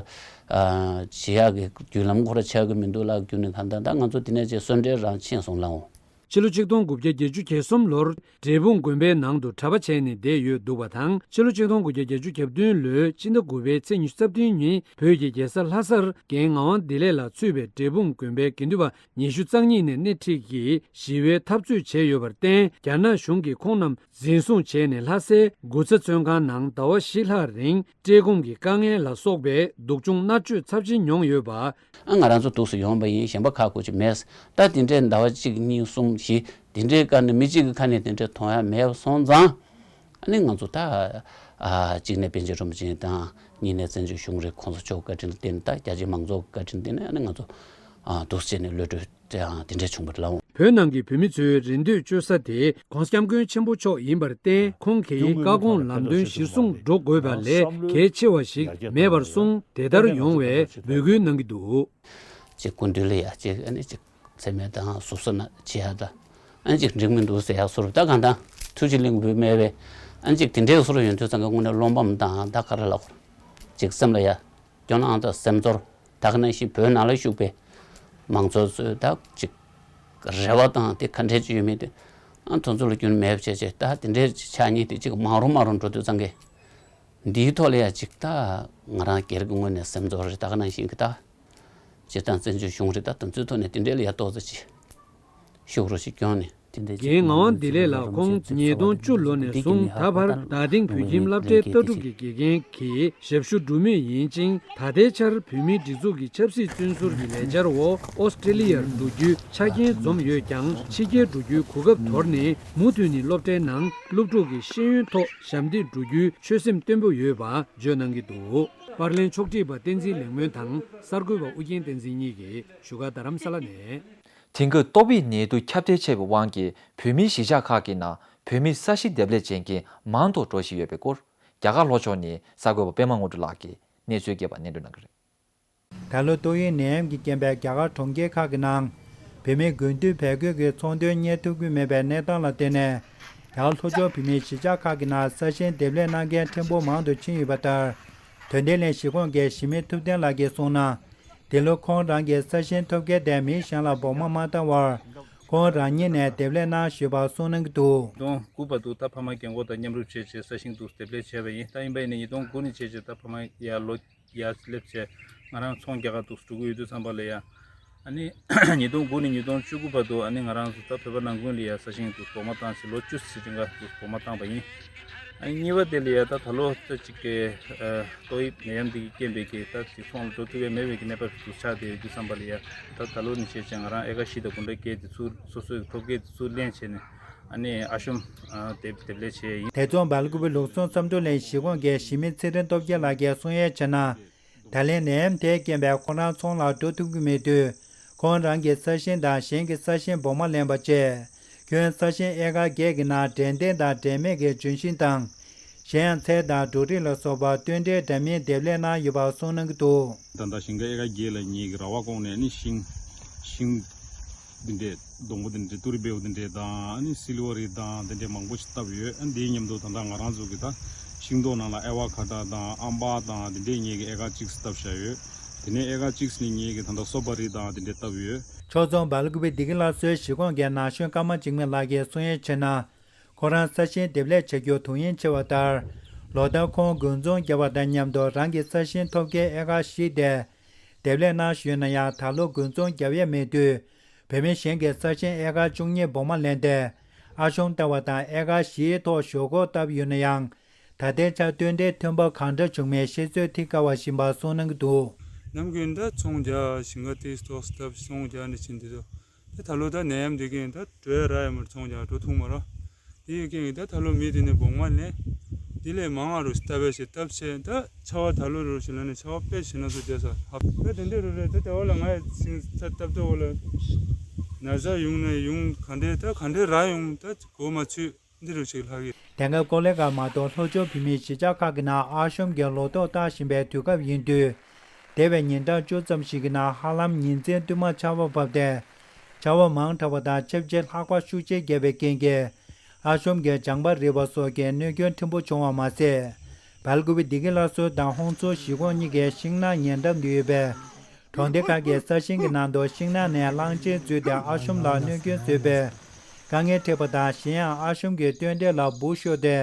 ཨ་བྱེད་ཡག་གི་བརྒྱུད་ལམ་ཁོ་ར་ཆགས་ཀྱི་མི་འདུག་ལབ་རྒྱུ་ནི། གང་ལྟར་ད་ང་ཚོ་དེ་ནས་ཅིག་གསོལ་འདྲེན་རང་ཕྱིན་སོང་ལབ་འོང་། ཕྱི་ལོ་ཆིག་སྟོང་དགུ་བརྒྱ་བརྒྱད་ཅུ་གྱ་གསུམ་ལོར་འབྲས་སྤུངས་དགོན་པའི་ནང་དུ་གྲྭ་པ་བྱས་ནས་བསྡད་ཡོད་འདུག་པ་དང་། ཕྱི་ལོ་ཆིག་སྟོང་དགུ་བརྒྱ་བརྒྱད་ཅུ་གྱ་བདུན་ལོའི་སྤྱི་ཟླ་དགུ་པའི་ཚེས་ཉི་ཤུ་རྩ་བདུན་ཉིན། བོད་ཀྱི་རྒྱལ་ས་ལྷ་སར་རྒན་ངག་དབང་བདེ་ལེགས་ལགས་གཙོས་པའི་འབྲས་སྤུངས་དགོན་པའི་དགེ་འདུན་པ་ཉི་ཤུ་རྩ་གཉིས་ནས་སྣེ་ཁྲིད་ཀྱིས་ཞི་བའི་འཐབ་རྩོད་བྱས་ཡོད་པར་བརྟེན། རྒྱ་ནག་གཞུང་གིས་ཁོང་རྣམས་འཛིན་བཟུང་བྱས་ནས། ལྷ་སའི་དགུ་ཚ་བཙོན་ཁང་ནང་ཟླ་བ་བཞི་ལྷག་རིང་བཀྲེས་སྐོམ་གྱི་དཀའ་ངལ་ལ་སོགས་པའི་སྡུག་སྦྱོང་མནར་གཅོད་ཚབས་ཆེན་མྱོང་ཡོད་པ། ཨ་ང་རང་ཚོ་འདུག་སེ་ཡོང་བ་ཡིན། གཞན་པ་ཁག་ཁུར་ཅིག་མེད། ད་དེ་འདྲའི་ཟླ་བ་གཅིག་གཉིས་གསུམ་བཞི་དེ་འདྲའི་བཀའ་ནི་མི་གཅིག་གི་ཁ་ནས་དེ་འདྲའི་མཐོང་ཡ་མེད་པ་སོང་ཙང་། ཨ་ནི་ང་ཚོ་ད་ཨ་གཅིག་ནས་པཎ་ཆེན་རིན་པོ་ཆེ་དང་། གཉིས་ནས་བཙན་བྱོལ་གཞུང་རིང་གོང་ས་མཆོག་བཀའ་དྲིན་ལ་བརྟེན། ད་རྒྱ་ཆེ་མང་ཚོགས་བཀའ་དྲིན་ལ་བརྟེན་ནས། ཨ་ནི་ང་ཚོ་ཨ་འདུག་སེ་བྱས་ནས་གློད་གྲོལ་དེ་ཡང་དེ་འདྲ་བྱུང་བ་རེད་ལགས་འོང་། བོད་ནང་གི་བོད་མི་ཚོའི་རེ་འདོད་བཅོལ་ས་དེ་༸གོང་ས་༸སྐྱབས་མགོན་ཆེན་པོ་མཆོག་ཡིན་པར་བརྟེན། ཁོང་གིས་བཀའ་དགོངས་ལམ་སྟོན་གཞིར་བཟུང་འགྲོ་དགོས་པ་ལས་གལ་ཆེ་བ་ཞིག་མེད་པར་སོང་། དེ་ལྟར་ཡོང་བའི་འབོད་སྐུལ་གནང་གི་འདུག་ཅིག་སྐུ་མདུན་ལ་ཡ་ཅིག་ཨ་ནི་ཅིག་མཚན་སྨད་དང་གཟབ་གཟབ་ན་བྱེད་ཡ་ད་ཨ་ནི་ཅིག་འགྲིག་མི་འདུག་ཟེར་ཡ་བཟོ་འདྲ། ད་གང་ལྟར་ཐུགས་རྗེ་གླིང་བུའི་སྨད་པས་ཨ་ནི་ཅིག་དེ་འདྲའི་བཟོ་འདྲ་ཡོང་དུས་ཙང་གི་དངོས་གནས་བློ་ཕམ་དང་། ད་ག་རེ་ལབ་དགོས་རེད། ཅིག་སེམས་ལ་ཡ་སྐྱོ་སྣང་དང་སེམས་ཚོར། ད་ག་ནང་བཞིན་བོད་ནང་ལ་བཞུགས་པའི་མང་ཚོགས་ཚོས་ད་ཅིག་ རེ་བ་དང་དེ་ག་འདྲས་ཅིག་ཡོད་མེད་དེ། ཨ་དེ་ཚོ་ལ་སྐྱོན་མེད་པ་བྱས་བྱས། ད་དེ་འདྲས་ཅིག་ཆགས་ཉེན་དེ་ཅིག་མང་རུ་མང་རུ་འགྲོ་དུས་ཙང་གི། འདིའི་ཐོག་ལ་ཡ་ཅིག་ད་ང་རང་སྒེར་གྱི་ངོས་ནས་སེམས་ཚོར་རེ་ད་ག་ནང་བཞིན་གྱི་ད། སྤྱིར་བཏང་བཙན་བྱོལ་གཞུང་རེ་ད་དེ་ཚོའི་ཐོག་ནས་དེ་འདྲས་ལ་ཡ་ཏོག་ཙམ་ཅིག་ཤུགས་རོ་ཞིག་བསྐྱོན་ནས། རྒན་ངག་དབང་བདེ་ལེགས་ལགས་ཁོང་ཉིས་སྟོང་བཅུ་ལོ་ནས་བཟུང་ད་བར་རྡ་སྟེང་བོད་ཁྱིམ་སློབ་གྲྭའི་ལྟ་གྲུབ་ཀྱི་དགེ་རྒན་གྱི་ཞབས་ཞུ་སྒྲུབ་མུས་ཡིན་ཅིང་། ད་ལྟའི་ཆར་བོད་མིའི་སྒྲིག་འཛུགས་ཀྱི་ཆབ་སྲིད་བཙོན་ཟུར་གྱི་ལས་འཆར་འོག་ཨོ་སི་ཀྲི་ལི་ཡར་འགྲོ་རྒྱུའི་ཆ་རྐྱེན་འཛོམས་ཡོད་ཀྱང་། ཕྱི་རྒྱལ་འགྲོ་རྒྱུའི་གོ་སྐབས་དོར་ནས་མུ་མཐུད་ནས་སློབ་གྲྭའི་ནང་སློབ་ཕྲུག་གི་ཤེས་ཡོན་ཐོག་ཞབས་འདེགས་སྒྲུབ་རྒྱུའི་ཆོད་སེམས་བརྟན་པོ་ཡོད་པ་བརྗོད་གནང་གི་འདུག་པར་ལེན་ཕྱོགས་སྒྲིག་པ་བསྟན་འཛིན་ལེགས་སྨོན་དང་གསར་འགོད་པ་ཨུ་རྒྱན་བསྟན་འཛིན་གཉིས་ཀྱིས་བཞུགས་སྒར་རྡ་རམ་ས་ལ་ནས། དེང་སྐབས་ཏོག་དབྱིབས་ནད་དུག་ཁྱབ་གདལ་ཆེ་བའི་དབང་གིས་བོད་མིའི་གཞིས་ཆགས་ཁག་གི་ནང་བོད་མི་ས་ཞིང་འདེབས་ལས་བྱེད་མཁན་མང་དུ་འགྲོ་བཞིན་ཡོད་པའི་སྐོར། རྒྱ་གར་ལྷོ་ཕྱོགས་ནས་གསར་འགོད་པ་པད་མ་དངོས་གྲུབ་ལགས་ཀྱིས་གནས་ཚུལ་རྒྱས་པ་སྙན་སྒྲོན་གནང་གི་རེད། ད་ལོ་ཏོག་དབྱིབས་ནད་ཡམས་ཀྱི་རྐྱེན་པས་རྒྱ་གར་གྲོང་ཁྱེར་ཁག་གི་ནང་བོད་མིའི་དགུན་དུས་བལ་གོས་ཀྱི་ཚོང་དོན་གཉེར་ཐུབ་ཀྱི་མེད་པའི་གནས་སྟངས་ལ་བརྟེན་ནས། རྒྱ་གར་ལྷོ་ཕྱོགས་བོད་མིའི་གཞིས་ཆགས་ཁག་གི་ནང་ས་ཞིང་འདེབས་ལས་གནང་མཁན་ཕྲན་བུ་མང་དུ་ཕྱིན་ཡོད་པ་ལྟར། དོན་ལྡན་གླིང་གཞིས་ཁོངས་ཀྱི་གཞིས་མི་ཐུབ་བསྟན་ལགས་ཀྱིས་གསུངས་ན། འདི་ལོ་ཁོང་རང་གི་ས་ཞིང་ཐོབ་མཁན་དེ་མི་གཞན་ལ་བོགས་མ་མ་བཏང་བར། ཁོང་རང་ཉིད་ནས་འདེབས་ལས་གནང་བཞིན་པ་གསུངས་གནང་གི་འདུག་ཉིས་སྟོང་དགུ་བར་དུ་ད་ཕ་མ་རྒན་འཁོགས་དང་མཉམ་རུབ་བྱས་བྱས་ས་ཞིང་དུ་འདེབས་ལས་བྱས་པ་ཡིན། ད་ཡིན་པ་ཡིན་ན་ཉིས་སྟོང་དགུ་ནས་བྱས་བྱས་ད་ཕ་མ་ཡར་ལོ་ཡར་སླེབས་བྱས་ང་རང་ཚོང་རྒྱག་ག་འདུག་འགྲོ་གི་ཡོད་དུས་ཙམ་པ་ལ་ཡ། ཨ་ནི་ཉིས་སྟོང་དགུ་ནས་ཉིས་སྟོང་བཅུ་དགུ་བར་དུ་ཨ་ནི་ང་རང་ཚོ་ད་བོད་པ་ནང་ཁུལ་ལ་ཡ་ས་ཞིང་དུ་བོགས་མ་བཏང་ཞིང་ལོ་བཅུ་ཙམ་རིང་ག་དུ་བོགས་མ་བཏང་པ་ཡིན། ཨ་ནི་གཉིས་པ་དེ་ལ་ཡ་ད་ད་ལོ་ད་ཅིག་གི་ཏོག་དབྱིབས་ནད་ཡམས་འདི་གི་རྐྱེན་པས་ཀྱི་ད་ཅིག་ཚོང་ལ་འགྲོ་ཐུབ་ཡ་མེད་པའི་གི་གནས་བབ་ཅིག་ཏུ་ཆགས་བསྡད་ཡོད་དུས་ཙམ་པ་ལ་ཡ། ད་ད་ལོ་ནས་བྱས་བྱས་ང་རང་ཨེ་ཀར་བཞི་དང་དགུ་འདྲ་བརྒྱད་དེ་ཚུར་སོ་སོའི་ཐོབ་སྐལ་དེ་ཚུར་ལེན་བྱས་ནས་ཨ་ནི་ཨ་ཤོམ་ཨ་དེབ་དེབ་ལས་བྱས་ཡིན། དེ་མཚུངས་སྦེལ་ཀོབ་ལུགས་སྲོལ་བསམ་གྲུབ་གླིང་གཞིས་ཁོངས་ཀྱི་གཞིས་མི་ཚེ་རིང་སྟོབས་རྒྱལ་ལགས་ཀྱིས་གསུང་ཡས་བྱས་ན། ད་ལན་ནད་ཡམས་དེའི་རྐྱེན་པས་ཁོ་རང་ཚོང་ལ་འགྲོ་ཐུབ་ཀྱི་མེད་དུས། ཁོང་རང་གི་ས་ཞིང་དང་གཞན་གྱི་ས་ཞིང་བོགས་མ་ལེན་པ་བཅས། ཁྱོན་ས་ཞིང་ཨེ་ཀར་བརྒྱད་ཀྱི་ནང་འགྲན་བསྡུར་དང་འབྲེལ་མེད་ཀྱི་ལྗོན་ཤིང་དང་། གཞན་ཡང་ཚལ་དང་འབྲུ་རིགས་ལ་སོགས་པ་སྟོན་འབྲས་འདྲ་མིན་འདེབས་ལས་གནང་ཡོད་པ་གསུངས་གནང་གི་འདུག་ད་ལྟ་ཞིང་ཁ་ཨེ་ཀར་བརྒྱད་ལ་ངེད་ཀྱི་ར་བ་ཀོང་ནས་ནི་ཤིང་ཤིང་འདི་འདྲས་སྡོང་པོ་འདི་འདྲས་ཏུ་རི་བེའུ་འདི་འདྲས་དང་ཨ་ནི་སི་ལི་བ་རི་དང་འདི་འདྲས་མང་པོ་ཞིག་བཏབ་ཡོད། ཨ་འདིའི་མཉམ་དུ་ད་ལྟ་ང་རང་ཚོ་གི་ད་ཤིང་ཏོག་ནང་ལ་ཨེ་ཝ་ཁ་ཏ་དང་ཨམ་པ་དང་འདི་འདྲས་ངེད་ཀྱི་ཨེ་ཀར་གཅིག་བཏབ་བཞག་ཡོད། དེ་ནས་ཨེ་ཀར་གཅིག་ནས་ངེད་ཀྱི་ད་ལྟ་སོ་པ་རི་དང་འདི་འདྲས་བཏབ་ཡོད། ཕྱོགས་མཚུངས་སྦེལ་ཀོབ་བདེ་སྐྱིད་སླར་གསོའི་གཞིས་ཁོངས་ཀྱི་ན་གཞོན་ཀརྨ་འཇིགས་མེད་ལགས་ཀྱིས་གསུང་ཡས་བྱས་ན། ཁོ་རང་ས་ཞིང་འདེབས་ལས་བྱ་རྒྱུ་དུས་ཡུན་ཆེ་བ་ལྟར། ལོ་ལྟར་ཁོང་དགུན་ཚོང་བརྒྱབ་པ་དང་མཉམ་དུ་རང་གི་ས་ཞིང་ཐོབ་མཁན་ཨེ་ཀར་བཞི་དེ། འདེབས་ལས་གནང་བཞིན་ཡོད་ན་ཡང་ད་ལོ་དགུན་ཚོང་བརྒྱབ་ཡས་མེད་དུས། བོད་མི་གཞན་གྱི་ས་ཞིང་ཨེ་ཀར་བཅུ་གཉིས་བོགས་མ་ལེན་ཏེ། ཨ་ཤོམ་བཏབ་པ་དང་ཨེ་ཀར་བཞིའི་ཐོག་ཞོག་ཁོག་བཏབ་ཡོད་ན་ཡང་། ད་ལྟའི་ཆར་སྟོན་འབྲས་ཐོན་འབབ་གང་འདྲ་བྱུང་མིན་ཤེས་ཚོད་ཐིག་དཀའ་བ་ཞིག་ཡིན་པ་གསུངས་གནང་གི་འདུག་ནམ་རྒྱུན་ད་ཚོང་རྒྱག་ཞིང་ཁ་དེ་ཏོག་ཙམ་བཏབ་ཚོང་རྒྱག་འདྲ་བྱེད་འདི་ཚོ། ད་ད་ལོ་ད་ནད་ཡམས་འདི་གིན་ད་འགྲོ་ཡ་རག་ཡ་མར་ཚོང་རྒྱག་འགྲོ་ཐུབ་མ་རོ། དེ་ཡི་རྐྱེན་གྱིས་ད་ད་ལོ་མི་དེ་ནས་བོགས་མ་ལེན། དེ་ལས་མང་བ་རུ་སྟབས་ཤེས་སྟབས་ཤེས་ད་ཆར་པ་ད་ལོ་རུ་ཞིག་ལ་ནས་ཆར་པ་དཔེ་ཞེ་ན་ཚོ་རྒྱག་ས་ཧབ་ད་དེ་འདྲས་རུ་རེད། ད་དེ་བ་ལ་ང་ཡི་སིང་ཚ་སྟབས་ཏོ་བ་ལ་ན་ཚ་ཡོང་ན་ཡོང་ག་འདྲས་ད་ག་འདྲས་རག་ཡོང་ད་གོ་མ་ཆོད་འདི་རུ་ཞིག་ལྷག་གི་དེང་སྐབས་ཀོ་ལི་གྷལ་མ་གཏོགས་ལྷོ་ཕྱོགས་བོད་མིའི་གཞིས་ཆགས་ཁག་གི་ནང་ཨ་ཤོམ་གྱི་ལོ་ཏོག་བཏགས་བཞིན་པའི་དུས་སྐབས་ཡིན་དུས། འདས་པའི་ཉིན་གྲངས་བཅུ་ཙམ་ཞིག་གི་ནང་ཧ་ལམ་ཉིན་མཚན་བསྟུད་མར་ཆར་པ་བབས་ཏེ། ཆར་པ་མང་དྲགས་པ་དང་ཆར་ཆུ་ལྷགས་པ་ཤུགས་ཆེ་བརྒྱབ་པའི་རྐྱེན་གྱིས། ཨ་ཤོམ་གྱི་ལྗང་པ་རིལ་བ་སོགས་ཀྱི་གནོད་སྐྱོན་ཕྲན་བུ་བྱུང་བ་མ་ཟད། སྦེལ་ཀོབ་བདེ་སྐྱིད་སླར་གསོ་དང་ཧོང་ཚོ་གཞིས་ཁོངས་གཉིས་ཀྱི་ཤིང་ནགས་ཉེ་འགྲམ་དུ་ཡོད་པའི། གྲོང་སྡེ་ཁག་གི་ས་ཞིང་གི་ནང་དུ་ཤིང་ནགས་ནས་གླང་ཆེན་འཛུལ་ཏེ་ཨ་ཤོམ་ལ་གནོད་སྐྱོན་བཟོས་པས། དཀའ་ངལ་འཕྲད་པ་དང་གཞན་ཡང་ཨ་ཤོམ་གྱི་སྟོན་འབྲས་ལ་འབུ་ཤོར་ཏེ།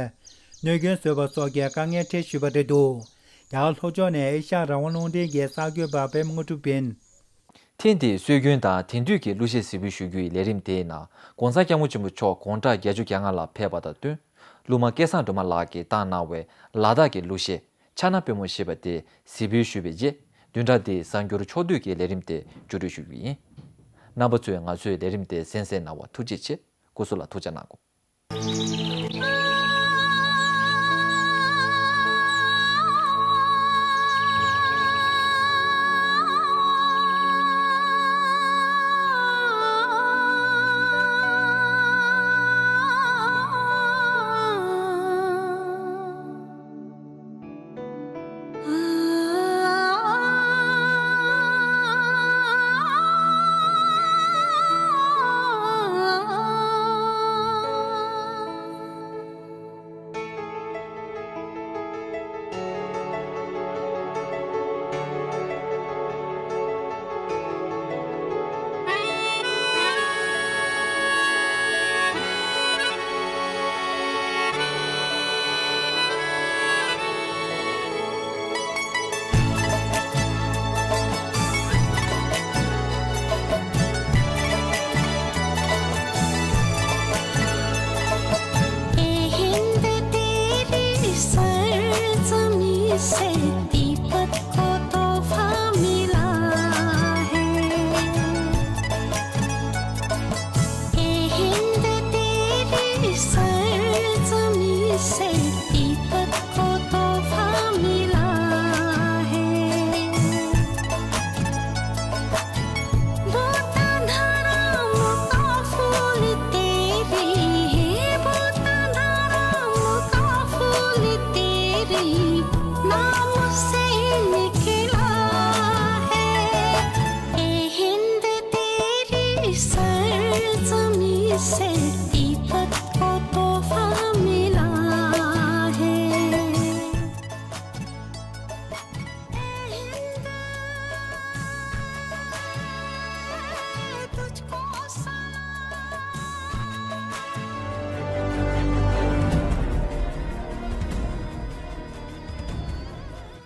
གནོད་སྐྱོན་བཟོས་པ་སོགས་ཀྱི་དཀའ་ངལ་འཕྲད་བཞིན་པ་རེད་འདུག་རྒྱ་གར་ལྷོ་ཕྱོགས་ནས་ཨེ་ཤ་ཡ་རང་དབང་རླུང་འཕྲིན་གྱི་གསར་འགོད་པ་པད་མ་དངོས་གྲུབ་ཡིན། ཐེངས་འདིའི་སྲོལ་རྒྱུན་དང་དེང་དུས་ཀྱི་གླུ་གཞས་གཟིགས་འབུལ་ཞུ་རྒྱུ་ཡི་ལས་རིམ་དེའི་ནང་༸གོང་ས་༸སྐྱབས་མགོན་ཆེན་པོ་མཆོག་དགུང་གྲངས་བརྒྱད་ཅུ་གྱ་ལྔ་ལ་ཕེབས་པ་དང་བསྟུན། གླུ་མ་སྐལ་བཟང་སྒྲོལ་མ་ལགས་ཀྱིས་བཏང་གནང་བའི་ལ་དྭགས་ཀྱི་གླུ་གཞས་ཕྱག་ན་པུས་མོ་ཞེས་པ་དེ་གཟིགས་འབུལ་ཞུས་པའི་རྗེས། བདུན་ཕྲག་འདིའི་གསར་འགྱུར་ཕྱོགས་བསྡུས་ཀྱི་ལས་རིམ་དེ་མཇུག་སྒྲིལ་ཞུ་རྒྱུ་ཡིན། རྣམ་པ་ཚོས་ང་ཚོའི་ལས་རིམ་དེ་གསན་གཟིགས་གནང་བར་ཐུགས་རྗེ་ཆེ། སྐུ་གཟུགས་ལ་ཐུགས་ཅག་གནང་གོ། से तिब्बत को तोहफा मिला है। ये हिंद तेरी सरजमीं से